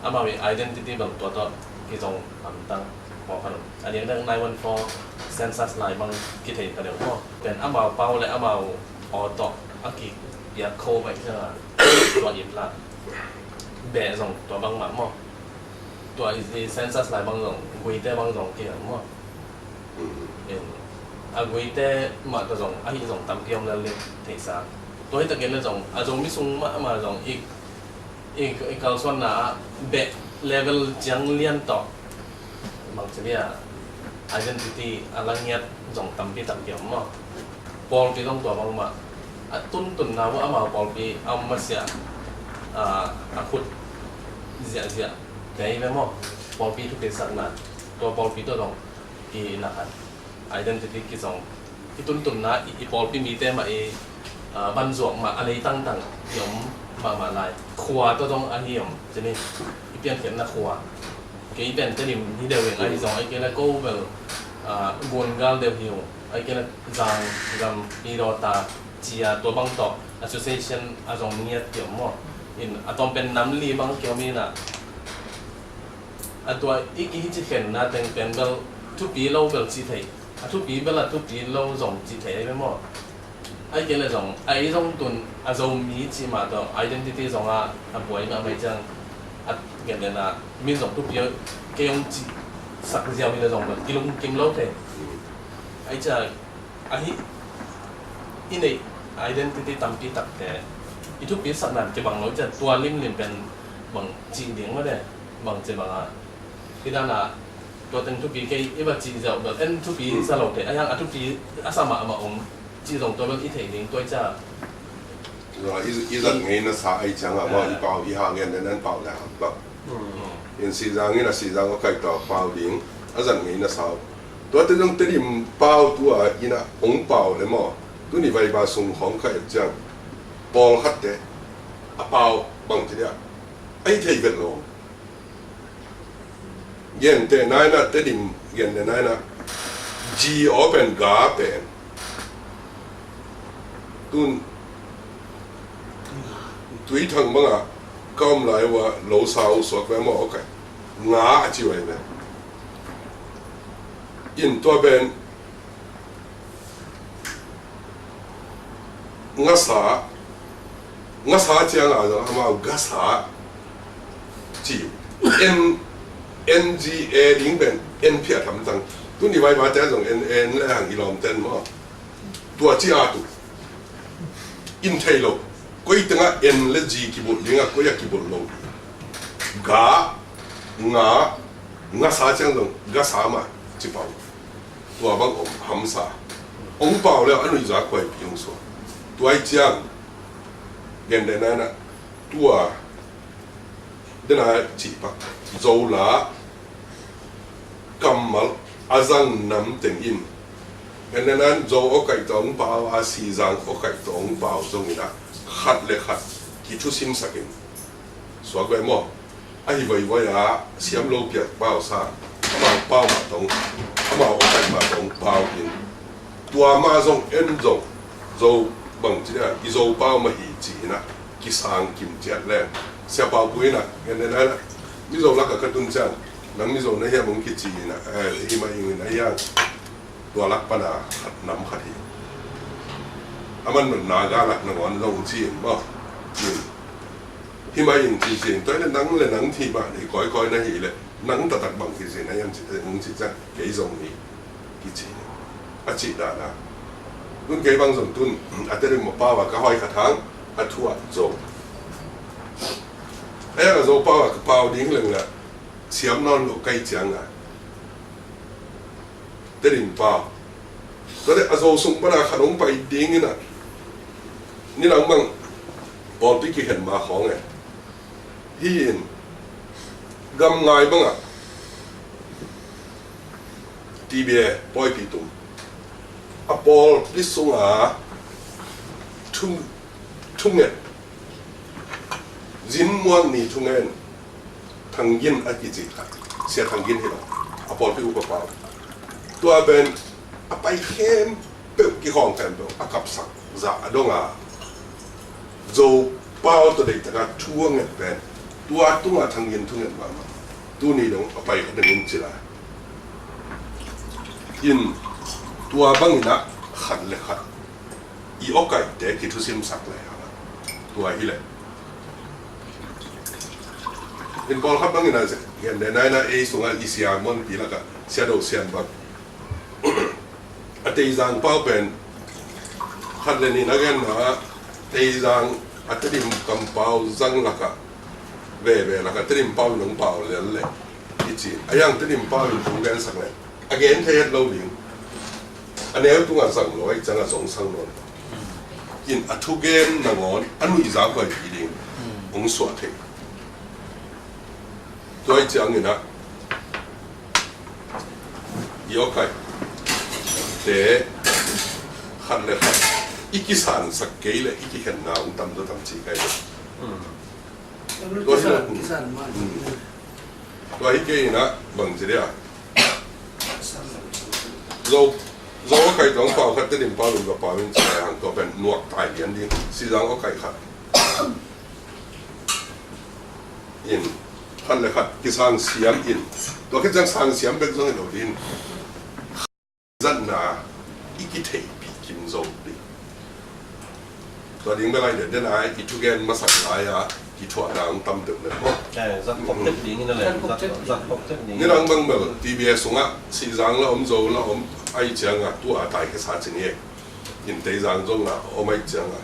amau i identity bel tua tawh kizong hamtang pawlkhat om. A diakdiak nine one four census lai bang kithei kha deuh maw. Pen amau pau le amau aw tawh a kipiak kho baih ciang a tua it la beh zong tua bangmah maw. Tua i, i census lai bang zong, guite bang zong kei maw. Mm. In, a guite mah tawh zong, ahi zong tampi om lel ding theihsa. Tua hi takin le zong, a Zomi sung mahmah zong i, i, i kalsuanna ah beh level ciang lian tawh bangci dia identity a la ngiat zong tampi tampi om maw. Pawlpi zong tua bangmah a tuntunna uh amau pawlpi a om masiah, a, a khut ziahziah te hi ve maw. Pawlpi thupi sakna, tua pawlpi tawh zong i na khat identity kizong. I tuntunna i, i pawlpi mite mah i, a, vanzuak mah a lei tangtang i om mahmah lai. Khua tawh zong ahi om ci ni. I piankhiatna khua. Kei pen Tedim hi deuh in ahi zong, ai kei le ko bel, a, Gungal deuh hi uh. Ai kei le Zang, Gam, Pi, Dawta, Cia, tua bang tawh association a zong ngiat ki om maw. In a tawm pen nam li bang ki om in a, a tua i kihi ci khenna teng pen bel thupi lo bel ci thei. A thupi bel a thupi lo zong ci thei ai ve maw. Ai kei le zong, ai zong tun a Zomi cih mah tawh identity zong a, a buai mahmah ciang a gen den a, min zong thupi kei hong cih sak ziau hi le zong bel kilungkim lo thei. Ai cia ahi i neih identity tampi takte i thupi sakna kibang lo ciang tua limlim pen bang cih ding maw de, bang ci bang a. Hi dan a tua teng thupi kei i va cih ziau bel en thupi sa lo thei. A hiang a thupi a sa mahmah om cih zong tua bel i thei ding tua i cia. Zong a i, i zat ngei na sa ai ciang a maw, i pau i hang en den an pau le hang bang. In Sihzang in a Sihzang a kaih tawh pau ding a zat ngei na sa uh. Tua te zong Tedim pau tua in a hong pau le maw. Tuni Vaiba sung khawng ka et ciang pawlkhatte a pau bang ci dia. Ai thei vet lo. Gente nai na Tedim gente nai na G open ga pen. Tun Tuithang bangah ka om lai uh a lo sa uh suak ve maw, okay. Nga a ci uh ahi ve. In tua pen ngasa, ngasa ciang a zong amau gasa ci uh. N, N G A ding pen N phiat hamtang. Tuni Vaiba te a zong N, N le hang i lawm ten maw. Tua ci a tu in thei lo. Koi tengah N le G kibulh dingah koi a kibulh lo. Ga, nga, ngasa ciang zong gasa mah ci pau. Tua bang om hamsa. Hong pau le a nuihza khuaipi hong suak. Tua i ciang gende nana tua dena cihpak Zola kammal a zang nam teng in. Gende nan Zo awkaih tawh hong pau a Sihzang awkaih tawh hong pau zongin a khat le khat kithusimsakin suak ve maw. Ahi voivoi a siam lo piak pau sa amau pau mah tawh amau awkaih mah tawh pau in. Tua mah zong en zong Zo bang ci dia i Zo pau mah hi ci in a kisang kim ciat leng. Sia Pau Pu in a en en a Mizo lakah ka tun ciang nang Mizo na hiam hong kici in a hi mah ing in a hiang. Tua lak pan a khat nam khat hi. A man nun Naga lak nangawn zong ci in maw. Hi mah ing ci ci in tua in a nang le nang thi mah ni kawikawi na hi le nang taktak bang kici na hiam ci hong ci ciang kei zong ni. Kici a cih dana. Tun kei bang zong tun a teri mawh pau a ka hoi khat hang a thu a Zo. A hiang a Zo pau a ka pau ding leng la siam nawn lo kai ciang a. Tedim pau. Tua le a Zo sung pana khat hong pai ding in a. Ni lang bang pawlpi kikhen ma khawng e. Hi in gam ngai bangah T B A pawipi tum a pawlpi sunga thung thunget Zin Muang Ni thungen, Thang Gin a kici khat, Sia Thang Gin hi lo, a pawlpi upa pau. Tua pen a pai khempeuh, kikhawng khempeuh a kapsak zah a dong a, Zo pau tawh deihtak a thu a nget pen tua tungah Thang Gin thungen mahmah. Tuni dong a pai khat ding in ci lai. In tua bangin ah khat le khat i awkaihte kithusimsak lai hang a, tua hi leh in pawlkhat bangin ah, gen den aina ei sungah i sia muanpi lakah Sia Do Sian bang, a Teizang pau pen khat le nih na genna ah, Teizang a Tedim kampau zang lakah, veve lakah Tedim pau in hong pau lel leh i ci. A hiang Tedim pau in hong gensak leh a gen thei het lo ding. A neu tungah zang lo ahih ciangah zong sang nawn. In a thugen nangawn a nuihza huaipi ding hong suah thei. Tua ahih ciangin ah i awkaihte khat le khat i kisansak kei leh i kikhenna hong tam zaw tam ci kai leh. Tua hi leh, tua hi kei in ah bang ci dia, Zo, Zo awkaih tawh pau khat Tedim pau in va pau in ci lai hang, tua pen nuak tai lian ding. Sihzang awkaih khat in khat le khat kisang siam in, tua khit ciang sang siam bek zong hi lo ding. Zatna i kitheihpih kim zo ding. Tua ding bel ai den den ai i thugen masak lai a kithuahna hong tam deuh leh maw. Eh, zat khop tek ding in a leh, zat, zat khop tek ding. Nidang bang bel T B S sungah Sihzang la om, Zo la om ahih ciangah tua taikhesa ci ni e. In Teizang zong la om ahih ciangah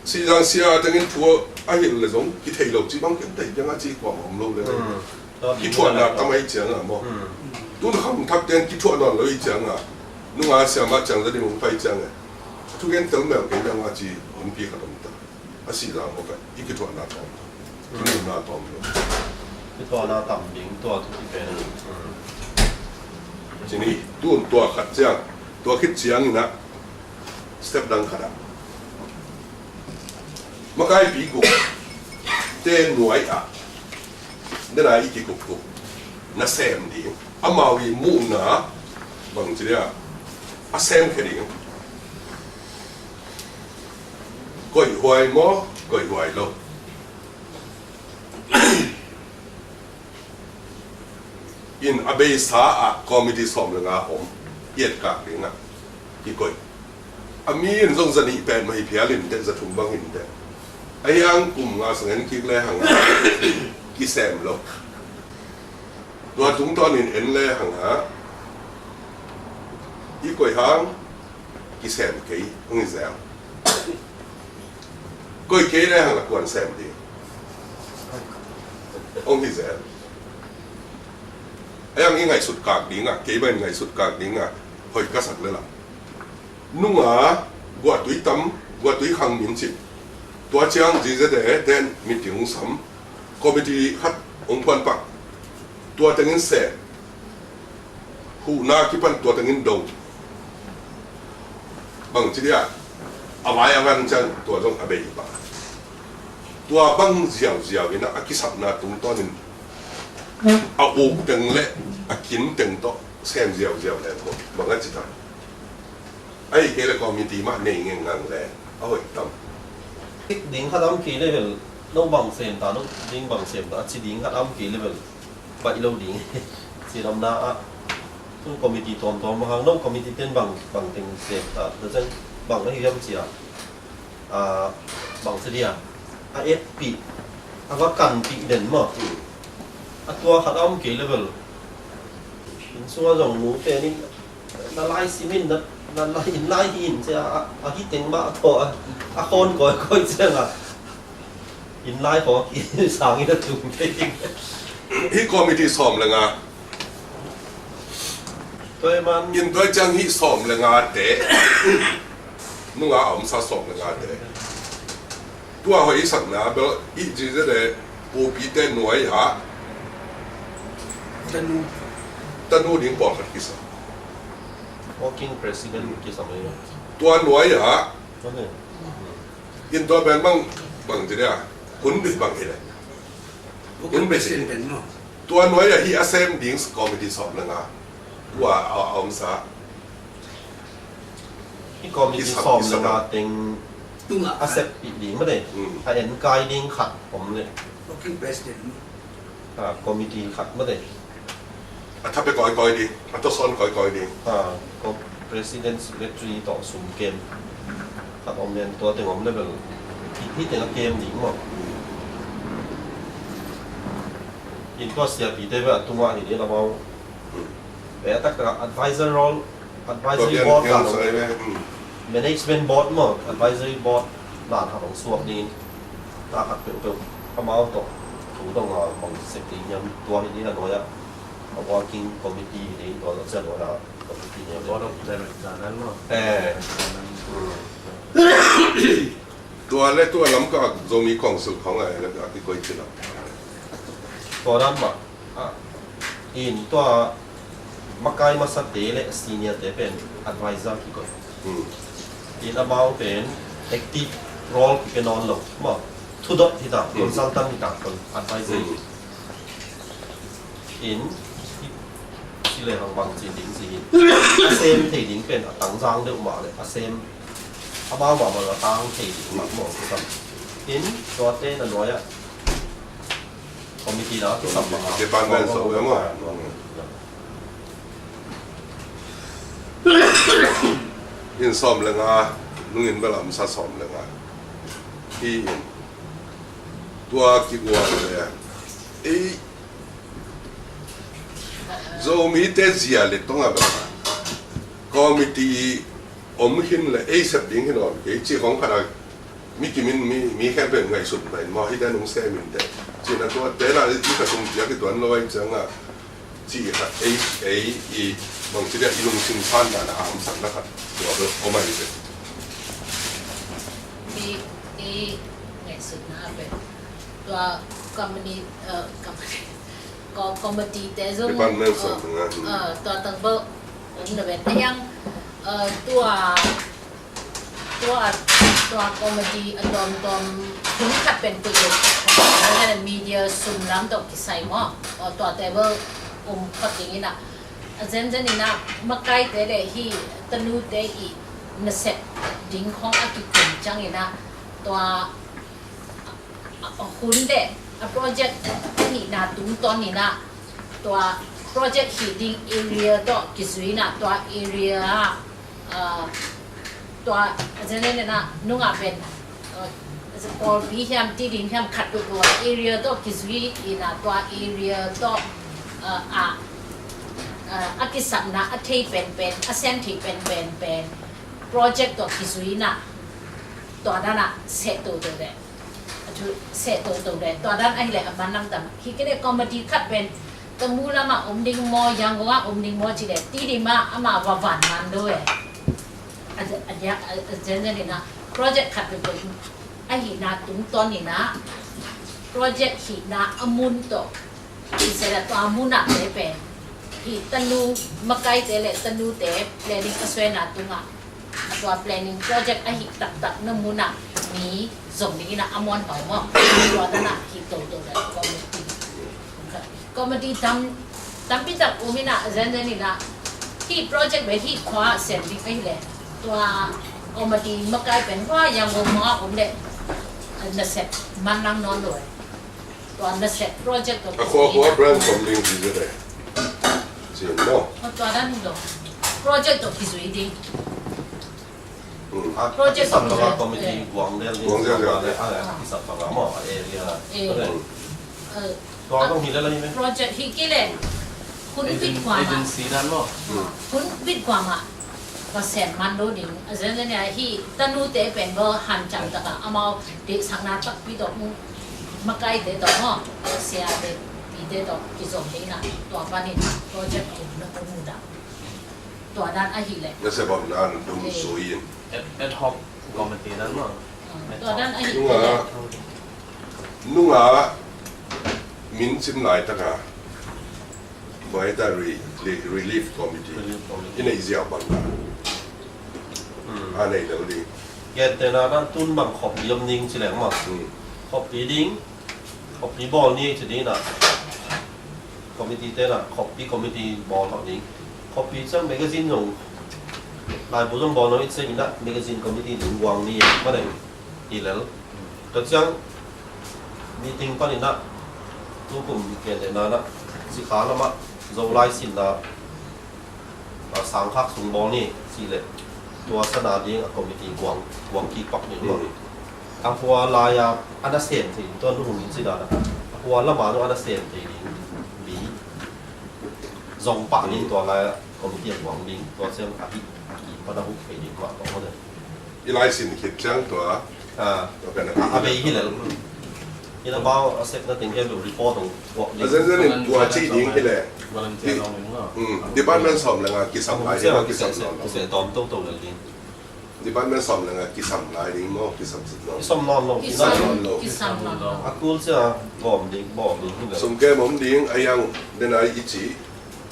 Sihzang sia tengin thu a hilh leh zong kithei lo cih bang kei tei ciangah cih kuamah om lo leh. Kithuahna tam ahih ciangah maw. Tun Kham Thak ten kithuah nawn lo ahih ciangah, nunga siamah ciang zadim hong pai ciangah, thugen tel mel kei ciangah cih honpi khat om ta. A Sihzang maw kah i kithuahna tawm lo. Kinunna tawm lo. Kithuahna tam ding tua thu kipen. Ci ni, tun tua khat ciang, tua khit ciangin ah step dang khat ah makaipi gupte nuai-ah dena i kikupkup nasem ding, amau i muhna bangci dia a semkhia ding. Koihhuai maw, koihhuai lo. In a beisa ah committee sawm le nga om, i etkak dingah kikoih. A mi in zong zanih pen mah hi phial inteh, zathum bang inteh. A hiang kum nga sang en kik le hangah kisem lo. Tua tungtawnin en le hangah i koih hang kisem kei hong hi zel. Koih kei le hang la kuan sem ding hong hi zel. A hiang i ngaihsut kak dingah, kei bang in ngaihsut kak dingah hoih ka sak le lah. Nunga guahtui tam, guahtui khang min cih. Tua ciang G Z A ten meeting hong sam, committee khat hong puanpak. Tua tengin seh, huhna kipan tua tengin do. Bangci dia a vai a van ciang tua zong a bei pah. Tua bang ziauziau in a kisapna tungtawnin a uk teng le a kin teng tawh sem ziauziau le bang a ci ta. Ahih kei le committee mah nei ngengngang le a hoih tam. Ding khat a om kei le bel no bang sem ta, no ding bang sem ta a ci ding khat a om kei le bel baih lo ding. Ci lamna ah tu committee tawmtawm bang hang, no committee ten bang, bang teng sem ta, tua ciang bang a hi hiam ci a, a, bang ci dia a etpih, a va kanpih den maw. A tua khat a om kei le bel inn sungah zong nute nih na lai simin, na, na lai, inn lai hi in cia a, a hi teng mah a thaw a, a khawn kawikawi ciangah inn lai khaw a kisangin a tum thei ding. Hih committee sawm le nga. Tua hi man. In tua ciang hih sawm le nga te, nunga a omsa sawm le nga te. Tua hoih i sakna bel i G Z A pupite nuai-ah tanu, tanu ding pawlkhat kisa. Working president kisa mai. Tua nuai-ah in tua pen bang, bang ci dia, Hun bit bang hi le. Hun bit hi. Tua nuai-ah hih a sem ding committee sawm le nga. Tua a, a om sa. Hih committee sawm le nga teng a seppih ding mah de. A enkai ding khat om le. Working president. A committee khat mah de. A tha pia kawikawi ding, a tawsawn kawikawi ding. A, ko president secretary tawh sum kem khat om nen, tua teng om level. Hih, hih teng a kem ding maw. In tua siapite bel a tungah hi ding amau. Ve a taktak a advisor role, advisory board dan, management board maw, advisory board dan khat hong suak ding. Na khat peuhpeuh amau tawh thu dong a bang sek ding hiam, tua hi ding a nuai-ah. A working committee hi ding, tua zawh ciang tua committee hi ding. Board of director nan maw. Eh. Tua le tua Lamka Zomi Council khong a, a kikoih ci lo. Tua dan mah. Ah, in tua makai masate le senior te pen advisor kikoih. In amau pen active role kipia nawn lo. Maw, thudot hi ta, consultant hi ta, advisor. In, ci le hang bang ci ding ci hi. A sem thei ding pen a tangzang deuh mah le, a sem amau mah bang a tang thei ding mah maw, ci sam. In, tuate na nuai-ah committee na kisam mah. Department sawm le maw. In sawm le nga, nungin bel a om sa sawm le nga. Hi in. Tua kigual le. Ei, Zomite zia le tong a bel committee om hin le ei sep ding hin om kei ci khong khat a mi kimin mi, mi khempeuh ngaihsut pai maw, hihte nung sem in teh. Cih na tua te na i ka sung piak i tuan lo ai ciang a, cih khat ei, ei i bangci dia i lungsim phan dan a hamsatna khat tua bel om ai teh. I, i ngaihsutna a pen tua company, eh, company, ko-, committee te zong, department, eh, sawm nga, hmm, eh, tua tang bel om na pen. A hiang, eh, tua, tua, tua committee a tuamtuam hun khat pen pui lo. Media sum lam tawh kisai maw. Eh, tua te bel om khat ding in a. A zenzen in a makaite le hih tanute i nasep ding khong a kikum ciang in a tua a, a hun le a project a hihna tungtawn in a tua project hih ding area tawh kizui in a tua area ah, ah, tua a zenzen in a nungah pen, ah, Kawlpi hiam, Tedim hiam khat tua area tawh kizui in a tua area tawh, ah, ah, ah, a kisapna a thei penpen, a sem thei penpen pen project tawh kizui in a tua dan a seh toto le. A thu seh toto le. Tua dan ahih leh a manlang tam. Hi kei leh committee khat pen Tamu lamah om ding maw, Yangon ah om ding maw cih leh Tedim ah amah va van man lo e. A, a, a, a zenzen in a project khat peuhpeuh a hihna tungtawn in a project hihna a mun tawh i seh a tua mun ah te pen hih tanu makaite le tanute planning a suaina tungah tua planning project a hih taktak na mun ah mi zong ding in a a muan hau maw. Tua dan a hih toto le committee. Committee tam, tampi tak om in a zenzen in a hih project ve hih khua sem ding ahih leh tua committee makai pen hua Yangon mah om leh nasep manlang nawn lo e. Tua nasep project tawh a khua khua branch om ding ci ve le. Ci maw. Tua dan hi lo. Project tawh kizui ding. Hmm. A, project a kisap bang a committee, eh, guang del ding, guang del, guang del, a, a kisap bang a maw, a area. Eh. Tua bang hi le la hi me. Project hi kei leh hun bit kua mah. Agency dan maw. Hmm. Hun bit kua mah. Pasal man lo ding. A zenzen in a hih tanute pen bel hanciam tak a amau deihsakna takpi tawh mu, makaite tawh maw, siate pite tawh kizom ding in a tua panin project a om na om mu dah. Tua dan ahih leh. Nasep omna dum zui in. Ad, ad hoc committee dan maw. Ah, tua dan ahih leh. Nunga, nunga min cim laitak a huai ta re-, re-, relief committee. Relief committee. I neih ziau bang a. Hmm. A nei lo ding. Gentehna dan tun bang khop i om ding ci leng maw. Hmm. Khuapi ding, khuapi bawl ni ci ding na. Committee te na, khuapi committee bawl hawh ding. Khuapi ciang magazine zong, laibu zong bawl no i ciang ina, magazine committee ding guang ni, ma deng, i lel. Tua ciang meeting pan ina, tukum kei le na na, zikha lama, Zolai sin na, a, sangkhak sung bawl ni, ci le, tua sana ding a committee guang, guang kik pak ni. Mm. A hua lai a, a na sem thei, tua nu hong in ci dan a, a hua lama nu a na sem thei ding, bi zong pah ding tua lai a committee a guang ding, tua sem a hih, a hih pan a huk thei ding, mah tua mah ding. I lai sin khit ciang tua. Ah. Tua pen a, a bei hi lel. Ina bau a sepna teng hi lo report hong puak ding. A zenzen in tua ci ding hi le. Volunteer lo ding lo. Hmm. Department sawm le nga kisam lai ding, kisam nawn lo. Kisam nawn lo. Department sawm le nga kisam lai ding maw, kisam sit nawn lo. Kisam nawn lo. Kisam nawn lo. Kisam nawn lo. A kul cia gawm ding, bawm ding hi le. Sum kem om ding, a yang den a i ci.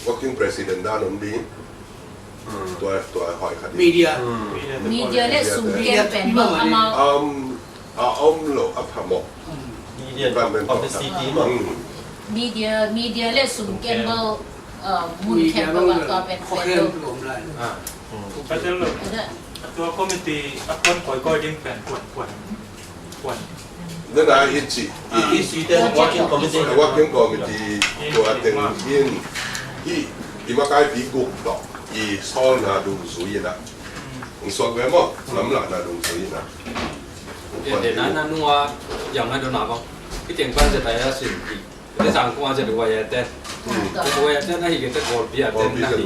Working president dan om ding. Hmm. Tua, tua hoi khat ding. Media. Hmm. Media le sum kem pen bang amau. Um, a om lo a phamawh. Media, publicity mah. Hmm. Media, media le sum kem bang, uh, mun kem bang tua pen pen lo. Ah. Hmm. Patel lo. Tua committee a kuan koi koi ding pen kuan kuan. Nana i ci, i, i working committee, working committee tua teng in, i, i makaipi guk tawh i sawlna dungzui in a, hong suak ve maw, lamlahna dungzui in a. Ente na na nua yang na dona bang. I teng pan zeta ya sin i. Te sang kua zet wai te. Zet wai te na hi ke te Kawlpi a te na hi.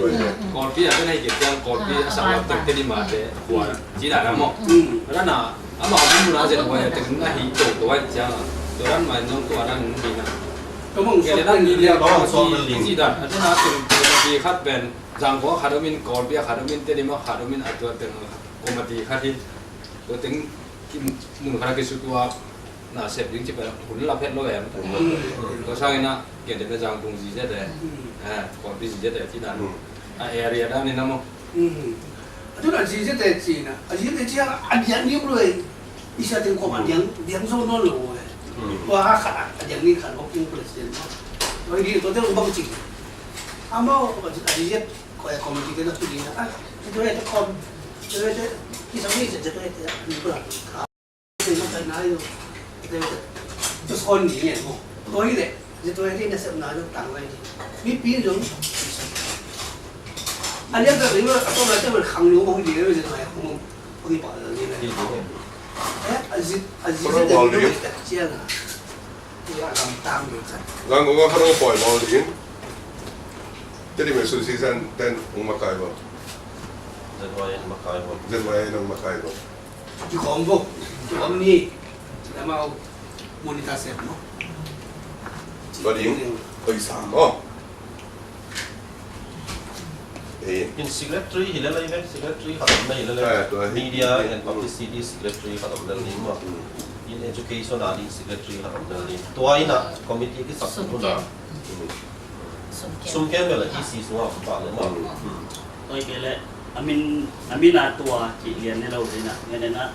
Kawlpi a te na hi ke te Kawlpi a sang lam te te ni ma te kua. Ci da na mo. Na na ama mun mun a zet wai te na hi to to wai cia. To ran mai nong to ran ni na. Ke na ni le ba so ci da. Te na te di khat pen. Zangkong khat om in, Kawlpi a khat om in, te ni ma khat om in, a tua teng koma ti khat in. Tua teng mun khat a kisutua. Na sep ding ci pen hun la phet lo em. Mm. Tua sangin a, gen te na Zangkong zi zet e. Mm. Eh, Kawlpi zi zet e ci dan. Mm. A area dan in a mo. Mm. A tu na zi zet e ci na. A zi zet e ci a, a diang ni lo e. I sa teng kong a diang, diang zo no lo e. Mm. Tua a khat a, a diang ni khat working president mo. Tua i di tua te lo bang ci. A mo, a zi zet, ko e committee te na tu di na. A, zi zet e te kom. Zi zet e te, i sa mi zi zet e te, ni ko la. Tua hi leh, tua hi leh nasepna zong tang lai ding. Mipi zong a lian tak ding a tawm lai te man khang lo hong ding, tua hi hong hong hi pah lai ding. Eh, a zit a zit zong tak ciang a. Tua a lam tang ding ciang. Lang ko ka khang lo pawi bawl ding. Tedi me susi san ten hong makai bawl. Zet wai en makai bawl. Zet wai en hong makai bawl. Kikhawm vo, kikhawm ni. Amau monitor sep maw? Tua ding, paisa maw? Eh. In secretary hi lel lai ve, secretary khat om na hi lel lai. Eh, tua hi. Media and publicity secretary khat om lel ding maw? Mm. In education a ding secretary khat om lel ding. Tua in a committee kisak hun a. Mm. Sum kem. Sum kem bel a E C sungah om pah leh maw. Mm. Mm. Tua hi kei leh a min, a min a tua cih lian hi lo ding a, ngen en a,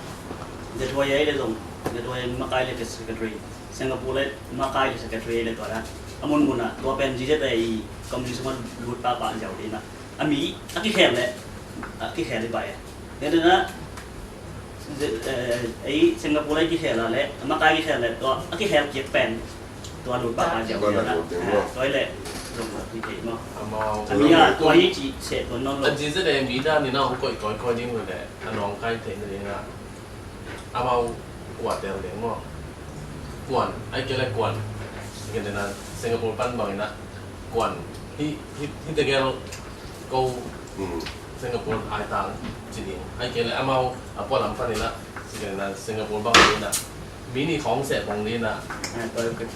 Z Y A le zong, Z Y A makai le secretary, Singapore le makai le secretary le tua dah. A mun mun a tua pen Z Z A i communism a lut pahpah ziau ding a. A mi a kikhel leh a kikhel hi pah e. Ngen en a, Z-, eh, ei Singapore a kikhel a leh, a makai kikhel leh, tua a kikhel kik pen, tua lut pah a ziau ding a. Tua hi leh, zong a kithei maw. Amau. A mi a, tua hi cih seh tua nawn lo. A Z Z A mi dan in a hong koih koih koih ding uh leh, a nawngkai theihna ding a. Amau kuatel ding maw. Kuan, ai kei leh kuan. Ngen en a Singapore pan bang in a. Kuan, hi, hi, hi tegel ko. Mm. Singapore ai tang ci ding. Ai kei leh amau a pualam pan in a, ci ding na Singapore bang in a. Mi nih khawng seh bang in a. Ah, tua hi.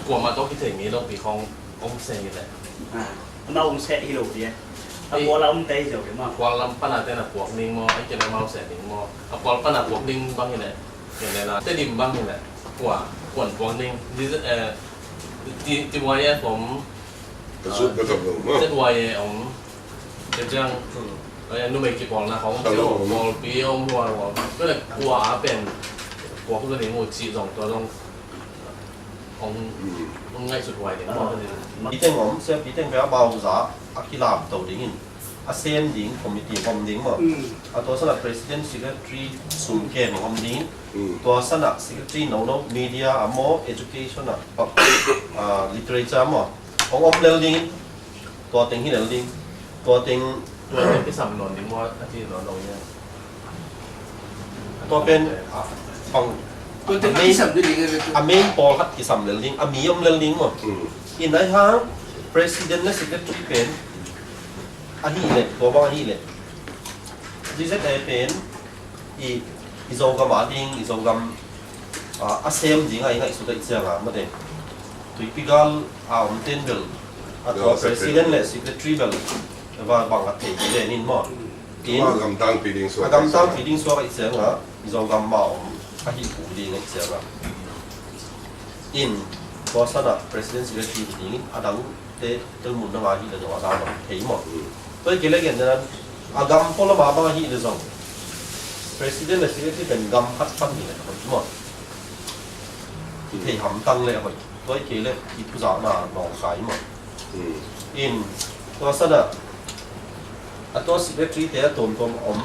Kuamah tawh kithei ngei lo pi khawng hong seh hi leh. Ah, amau hong seh hi lo ding. A pualam te hi zo ding maw. Pualam pan a te na puak ning maw, ai kei leh amau seh ning maw. A pual pan a puak ning bang hi leh. Kei leh na, Tedim bang hi leh. Kua, kuan puak ning. Di, eh, ti, ti wai eh pom. Ka zut na tam lo maw. Te wai eh om. Te ciang, eh, numei kipawlna khawng, kipawlpi om hual hual. Tua leh kua a pen, kua kua ning uh cih zong tua zong, Hong, hong ngaihsut huai ding maw? Piteng om, sia piteng pia bauza a kilamto dingin a sem ding committee om ding maw? A tua sana president secretary sum kem om ding. Tua sana secretary nono media a maw, education a, literature maw, hong om lel ding. Tua teng hi lel ding. Tua teng, tua teng kisam nawn ding maw, a ci nawn lo hi. Tua pen, a, pang, tua teng a main, kisam ding ding a main pawl khat kisam lel ding, a mi om lel ding maw. In ai hang president le secretary pen ahi leh, tua bang ahi leh, Z Z A pen i, i Zogam a ding, i Zogam a, a sem ding a i ngaihsut a i ciang a mate. Tuipi gal a om ten bel a tua president le secretary bel va bang a thei ti le nin maw. In a gamtang pi ding suak a i ciang a, i Zogam ma om a hi pu ding a i ciang a. In tua sana president secretary ding a dang te telmun na ngai hi le zong a dang bang thei maw. Tua i kei le gen dan a gam pawlama bang ahi le zong president le secretary pen gam khat pan hi le hoih maw. Thei hamtang le hoih. Tua i kei le i thuzakna nawngkai maw. In tua sana a tua secretary te a tuamtuam om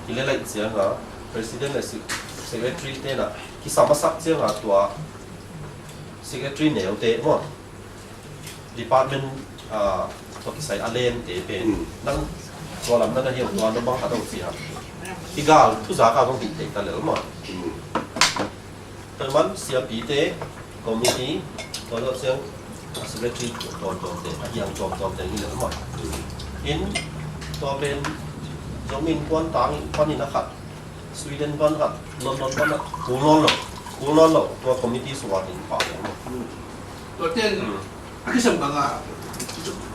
hi le laih ciang a president le secretary te na kisam a sak ciang a tua secretary neu te maw. Department, ah, tawh kisai a lente pen nang tua lam na na hiau tua na bang khat a usia. I gal thuzak a bang hih thei ta lel maw. Tua man siapite, committee, tua zawh siang a secretary tuamtuamte, a hiang tuamtuamte hi lel maw. In tua pen Zomi Innkuan tang panin a khat Sweden pan khat, London pan khat, kul nawn lo, kul nawn lo, tua committee sungah ding pah leng maw. Tua ten a kisam bangah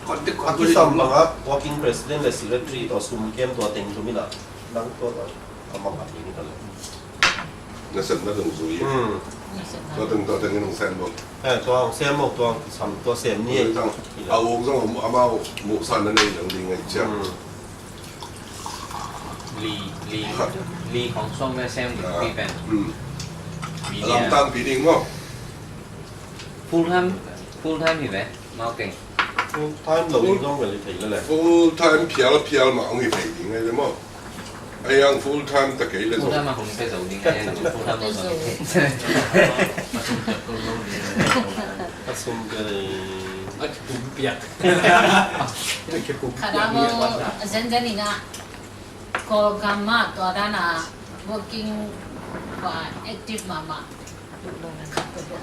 contact, a kisam bangah working president le secretary tua sum kem tua teng tum inah nang tua tua a mang a ding ka le. Na sem na dong zui. Tua teng tua teng in hong sem bok. Eh, tua hong sem bok, tua hong kisam, tua sem ni. A uk zong amau muhsan na nei dong ding ngai ciang. Li, li, li khong song ve sem ding pi pen. Lamtang pi ding maw. Full time, full time hi ve mau keng. Full time lo ding zong ve li thei le le. Full time phial phial mah hong hi thei ding ngai le maw. Ai ang full time ta kei le zong. Full time mah hong pe zo ding ai ang full time lo zong hi thei. A sum ke le. A kikum piak. A kikum piak. Khadamo zenzen ina. Kawlgam ah tua dan a working, tua active mahmah.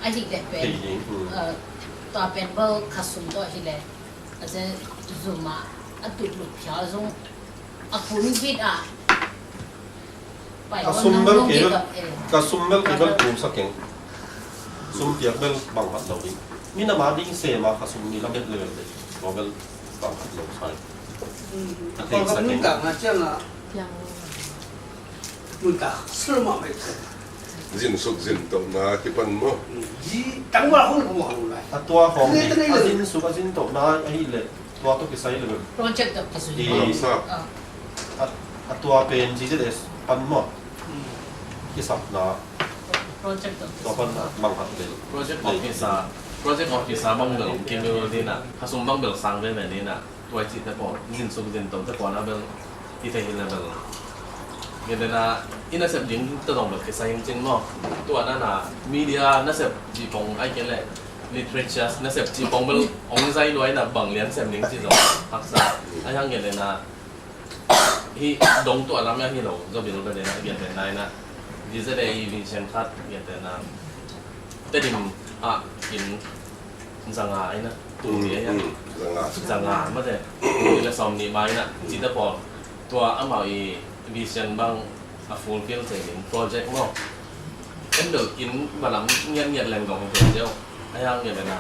Ahih leh pen, tua pen bel khasum tawh hi leh a zia zum ah a tutlut phial zong a kun bit ah pai. Ka sum bel kei bel, ka sum bel kei bel kum sa keng. Sum piak bel bang hat lo ding. Minam a ding sem a khasum ni lamet level te. Tua bel bang hat lo sai. A thei sa keng. Nuntak na ciang a. Nuntak sel mah mai. Zin suk zin tohna kipan maw. Zi tang mah hong hong hong lai. A tua hong a zin suk a zin tohna ahih leh tua tawh kisai leh. Project tawh kisai. A, a tua pen G Z S pan maw. Kisapna. Project tawh kisai. Tua pan manghat leh. Project officer, project officer bang bel kimil ding a. Khasum bang bel sang veve ding a. Tua i cihte pawl, zin suk zin tote pawl na bel i thei hi le bel. Ngen dena i nasep ding te dong bel kisai hing cing maw. Tua na na media nasep cih pong ai ke le literature nasep cih pong bel hong zai luai na bang lian sem ding cih zong haksa. Ai hang ngen dena hi dong tua lam ya hi lo zo bil bel dena ngen dena ina. Di zede i vision khat ngen dena. Tedim a in zanga aina, tuni aina. Zanga. Zanga mate. Tuni le sawm nih ma aina. Cite pawl. Tua amau i vision bang a fulfill thei ding project maw. En bel kin balam ngiat ngiat leng dong thei ziau. Ai hang ngiat lena.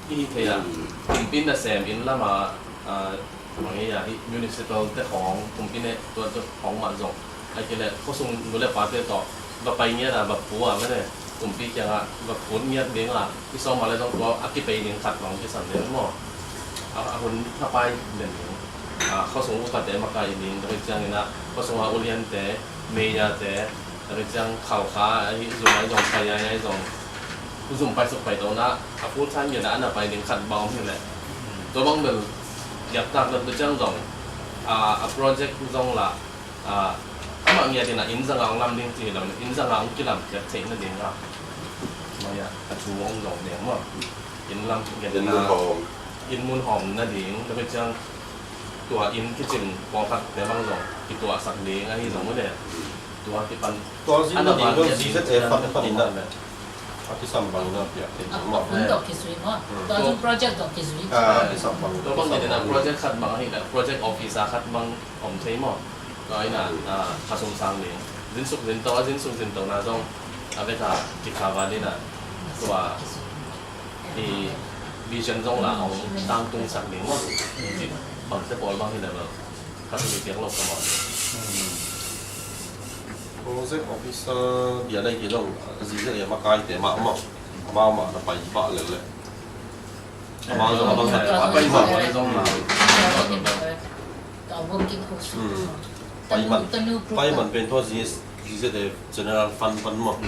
I thei a. Kumpin na sem in lama, a, Bang hi a, hih municipal te khawng kumpi ne tua tua khawng mah zong. Ai kei leh khuasung nu le pate tawh va pai ngiat a, va phu a mene kumpi kiangah va phut ngiat ding a, i sawm a le zong tua a kipei ding khat bang kisam ding maw. A, a hun thapai den ding. A, khuasung upate makai ding, tua hi ciangin ah khuasung a uliante, meyate, tua hi ciang khaukha, ahi zong, ahi zong, pai ai, ahi zong. Kuzum paisuk paitona a full time ngiat a na pai ding khat bang om hi leh. Tua bang bel giaptak na tu ciang zong a, a project zong la a, amah ngiat in a inn zanga hong lam ding ci hi lo, inn zanga hong kilam khiat theih nading a, maya a thu hong zong ding maw. Inn lam khiat in a, inn mun hawm nading na bia ciang tua inn kicin pawlkhat te bang zong kituahsak ding ahi zong uh le. Tua kipan tua zin ana nading ban zong kiat ding Z Z A fund pan in a a kisam bang na piak thei zong maw. Hun dok kizui maw. Tua zong project dok kizui. A kisam bang tua bang kisam dina bang project khat bang ahi na project officer khat bang om thei maw. Tua ina a khasum sang ding zinsuk zinto a zinsuk zinto na zong a vek a kikha val ina tua i vision zong la hong tangtung sak ding maw. Bangte pawl bang hi level khat mi piak lo ka maw. Project officer bia nei ki zong Z Z A makaite mah maw. Amau mah na pai pah lel le. Amau zong amau zong a pai mah zong la. Pai man, pai man pen tua Z Z A General Fund pan maw.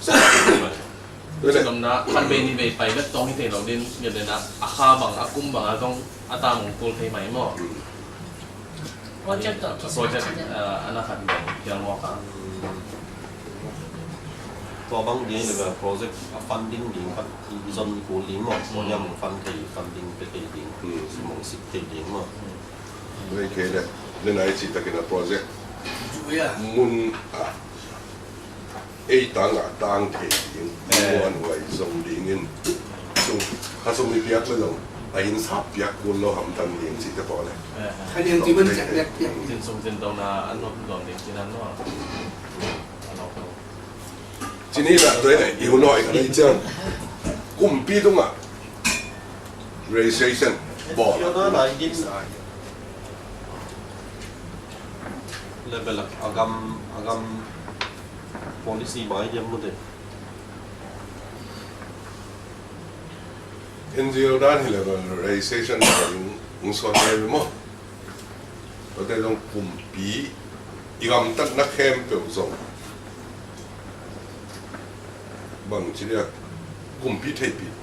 Tua leh lam na khan bei ni bei pai vet tong hi thei lo din ngiat le na a kha bang a kum bang a zong a tam hong kul thei mai maw. Project tawh project a na khat bang piang maw ka. Tua bang ding le project a funding ding khat i zon kul ding maw. Tua niam fund thei funding pe thei ding. Simong sik thei ding maw. Vei kei le le nai ci takin a project mun a ei tang a tang thei ding muan huai zong dingin sum kha sum i piak le zong a inn sap piak kul lo hamtang ding ci te pawh le. Kha niang tui man cek dek piak. Zin sum zin dong na an nuam zong ding ci nan nuam. Ci ni dah tuai i hun hoi ka ni ciang kumpi tungah registration bawl. Level a gam a gam policy mai diam mu de. N G O dan hi level registration bawl ung suan mai maw. Tuate zong kumpi i gamtatna khempeuh zong bang ci dia kumpi theihpih.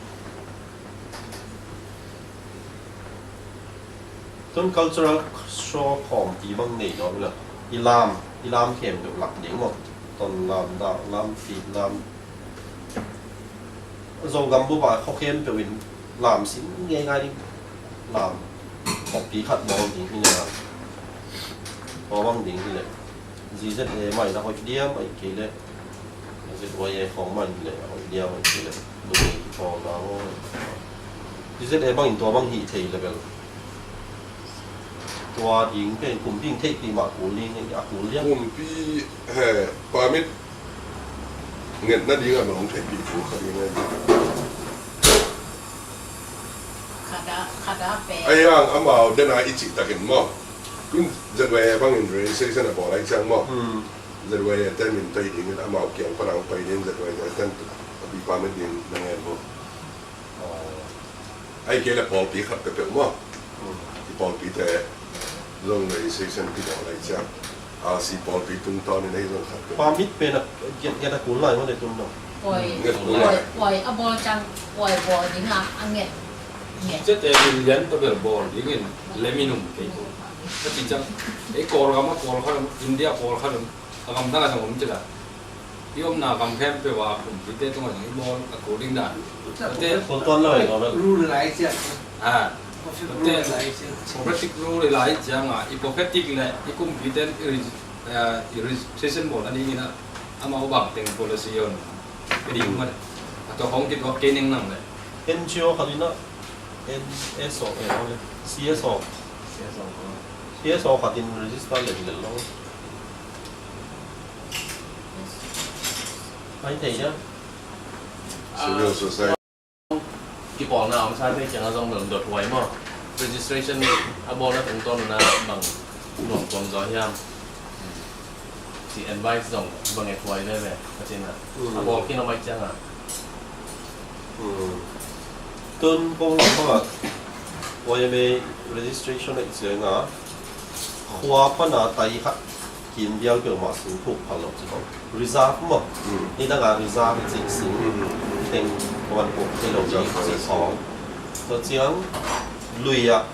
Tun cultural show khawmpi bang nei lo ila i lam i lam khempeuh lak ding maw. Ton lam, dak lam, fik lam. Zogam bup ah khuakhem peuh in lam sin ngeingai ding. Lam khawmpi khat bawl ding hi leh lam bawl bang ding hi leh Z Z A mah in a hoih diam ahih kei leh Z Y A khawng mah in hi leh a hoih diam ahih kei leh lung kipawlna aw. Z Z A bang in tua bang hih thei leh bel. Tua ding pen kumpi in theihpih mah kul ding a kul liang. Kumpi he permit ngetna ding a nong theihpih kul kha ding a. Khada khada pe. Ai ang amau dena i cih takin maw. Tun Z Y A bangin registration a bawl ai ciang maw. Z Y A ten min tei dingin amau kiang pan ang pai ding Z Y A ten a pi permit ding na ngen maw. Ai kei le pawlpi khat peuhpeuh maw. I pawlpite zong registration kibawl lai ciang R C pawlpi tungtawn in ei zong khat peuh. Permit pen a giat giat a kul lai maw le tun dong. Nget kul lai. Puai a bawl ciang puai bawl ding a a nget. Nget. Cete million to bel bawl dingin leminum kei ko. Ka ci ciang ei Kawlgam a pawl khat India pawl khat a gamdang a zong om cila. I omna gam khempeuh a kumpite tungah zong i bawl a kul ding dan. Tate rule lai ciang. Ha. Tate prophetic rule lai ciang a i prophetic le i kumpite i reg- eh, i registration bawl a dingin a amau bang teng policy on. Ka ding ma a to hong kituak kei ning nang le. N G O khat in a N S O L le C S O. C S O khat in register le le lo. Ai thei dia. Civil society. Kipawlna om sa thei ciang a zong bel dot huai maw. Registration a bawlna tungtawn na bang nuam tuam zaw hiam. Ci advice zong bang e huai veve ka cina. A bawl kin a mai ciang a. Tun kong bang a Y M A registration a i ciang a khua pan a tai khat kim bial peuhmah sing thuk phal lo ci ko. Reserve maw. Ni dang a reserve i cih sing. teng van puk thei lo ding cih khawng. Tua ciang lui ah,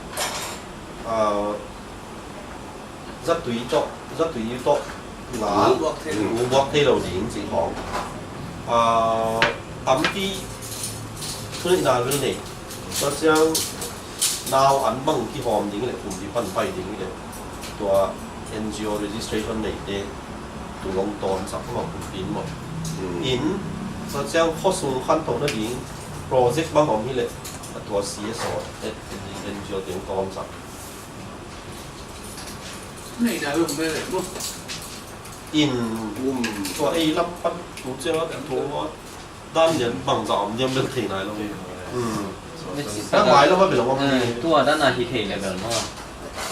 ah, zatui tawh, zatui tawh la, bu buak thei lo ding cih khawng. Ah, tampi thuneihna vel nei. Tua ciang nau an bang kihawm ding le pumpi pan pai ding le tua N G O registration neite tu long tawn sak ma pumpi in maw. In tua ciang khuasung khantohna ding project bang om hi le a tua C S O, N G O teng tawn sak. Nei dah lo meh le maw. In tua ei lam pan tu ciang a tua dan lian bangzah om diam bel thei nai lo. Tua dan a hi thei le bel maw.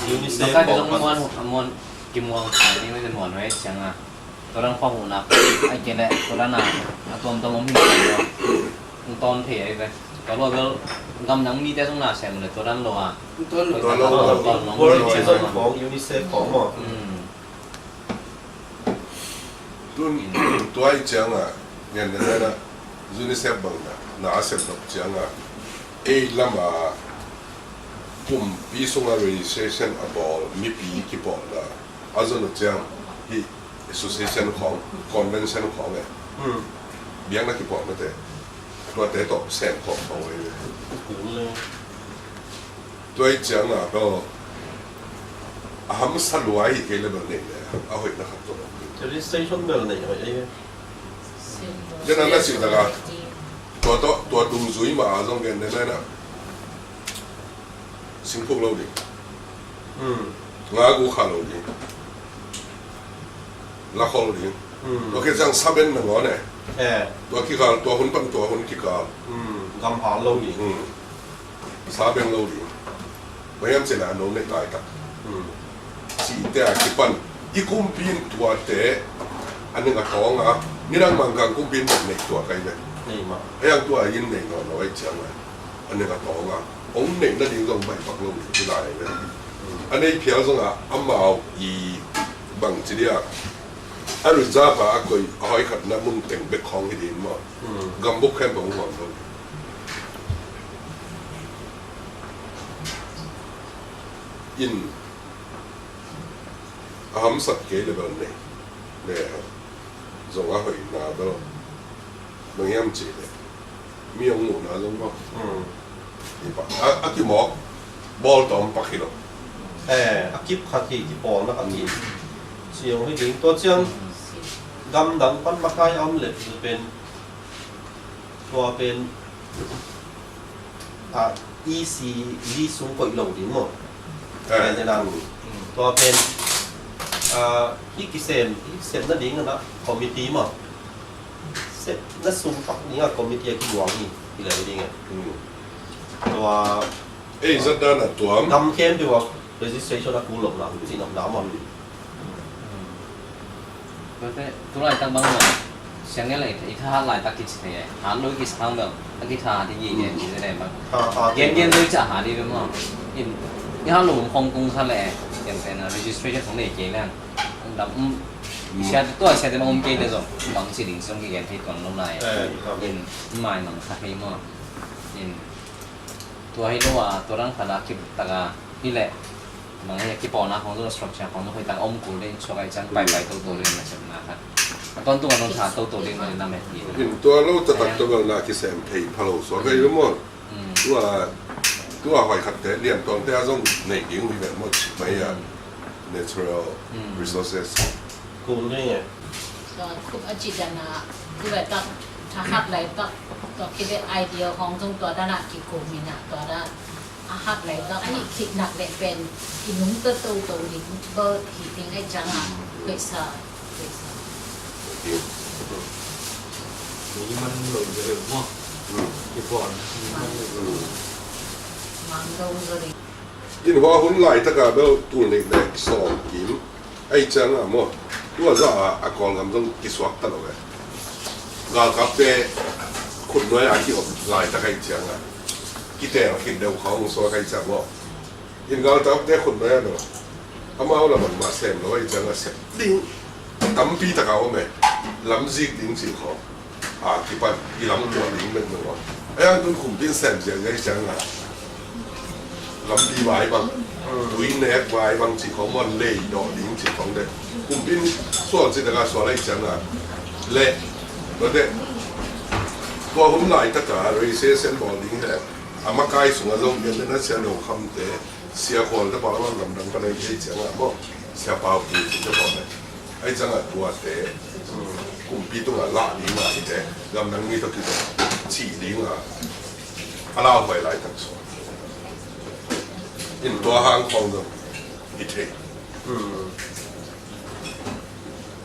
UNICEF baka kizong muan muan kimuang ni muan muan wei ciang a. Tua dan khua huhna a kei le tua dan a a tuamtuam om hi maw. Hong tawn thei ahi ve. Tua lo bel gamdang mite zong na sem le tua dan lo a. Tua lo World Vision khawng, UNICEF khawng maw. Tun tua ih ciangah ngen nena UNICEF bang na na a sem dok ciangah ei lama kumpi sunga registration a bawl mipi kipawlna a zon uh ciang hi association khawng convention khawng e biakna kipawlnate tuate tawh sem khawng khawng ei ve. Tua ih ciangah bel a hamsa lua hi kei le bel nei le a hoihna khat tua lo. Registration bel nei hoih ei. Dena na sih taka tua tua tua dungzui ma a zong gen dena na singphuk lo ding. Nga gu kha lo ding. La khol ding. Tua kei ciang saben na ngawn e. Tua kikal tua hun pan tua hun kikal. Gam hal lo ding. Sa beng lo ding. Bang hiam cih leh a no neih laitak cihte a kipan i kumpi in tuate a ning a tawng a, nidang Mangkang kumpi in bang neih tuak ahi ve. Ei ang tua in neih nawn lo ahi ciang a, a ning a tawng a hong neih nading zong baih bak lo ding hi lai ahi ve. A nei phial zong a amau i bang ci dia a reserve a a koih a hoi khatna mun teng bek khawng hi ding maw. Gambuk khempeuh hong huam lo. In a hamsat kei le bel nei le zong a hoihna bel bang hiam cih le mi hong muhna zong maw. A kimawk bawl tawm pak hi lo. A kip khat hi kipawlna khat hi. Ciang hi ding tua ciang gamdang pan makai a om le pen tua pen a E C li sung koih lo ding maw. Tua pen hi kisem hi kisem nading a committee maw. Sepna sung pak ding a committee a kibuang hi hi lo ding a. Tua ei zat dan a tuam gam khempeuh a registration a kul lo na cih nopna maw. Tua te tu laitak bang maw siang e le i thahat laitak kici thei e. Hat lo i kisa hang bel a kithahat i gige ci te le bang gen gen lo i ca hat i bel maw. In i hat lo hong kung sa le gen pen a registration hong nei kei le dam um siate tua siate bang um kei le zong bang ci ding zong kigen thei tuan lo lai. In mai mang kha thei maw. In tua hi lo a tua dang khat a kip tak a hi leh Mang e kipawlna khong zong structure khong zong hoih tak om kul ding suak ai ciang paipai toto ding na sepna khat. A tawntung a nong tha toto ding na met hi. Hin tua lo taktak tua bel na kisem thei pha lo suak ai maw. Tua tua hoi khat te lian tuang te a zong nei ding hi vet maw mai a natural resources. Kul ding e. Tua khup a ci dan a kul lai tak thahat lai tak tua kile idea khong zong tua dan a kikul min a tua dan. A hak lai tak ahi khitnak le pen i nungta toto ding bel hi ding ai ciang a hoihsa hoihsa. Ni man lo deuh maw? Kipawlna ni man lo. Mang lo zaw ding. In hua hun laitak a bel tul nih le sawm kim. Ei ciang a maw tua zah a a Kawlgam zong kisuak ta lo e. Galkapte khutnuai a kiom laitak ei ciang a kiteel khit deuh khawng suak ei ciang maw. In galkapte khutnuai a lo amau lamang mah sem lo ei ciang a sem ding tampi tak a om e. Lamzik ding cih khawng a kipan i lam tua ding bek lo. A yang tun kumpi in sem ziahziah i ciangah lampi vai bang, tui nek vai bang cih khong maw, lei dawh ding cih khong deh. Kumpi in sual cih takah sual a i ciangah leh, tua deh, tua hun laitakah recession bawl ding he, a makai sungah zong gen na sia lo khamte, sia khual te pau lamdang pan a i ciangah maw, sia pau pu cih te pau deh. Ahi ciangah tuate kumpi tungah lah ding a hite, gamdang mi tawh kizom cih ding a, a lauhuai laitak suak in tua hang khawng zong i thei.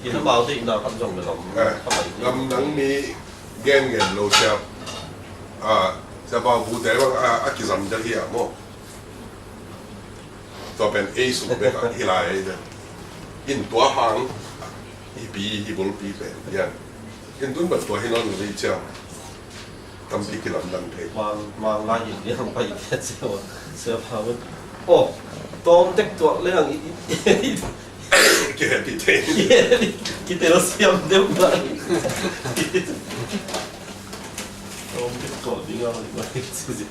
I amau deihna khat zong le lam, eh, khat a i gamdang mi gengen lo sia, ah, sia pau pute bang a, a kizam dek hi a maw. Tua pen ei sung bek ah hi lai ei pen. In tua hang hi pi hi bulpi pen hian. In tun ban tua hi nawn lo hi ciang. Tampi kilamdang thei. Mang, mang lai in liang pai tia ciang. Sia pau. Oh, tawm tek tuak liang i, i, i, kihepi thei. Kitel siam deuh lai. Tawm tek tuak ding a, i, i, i,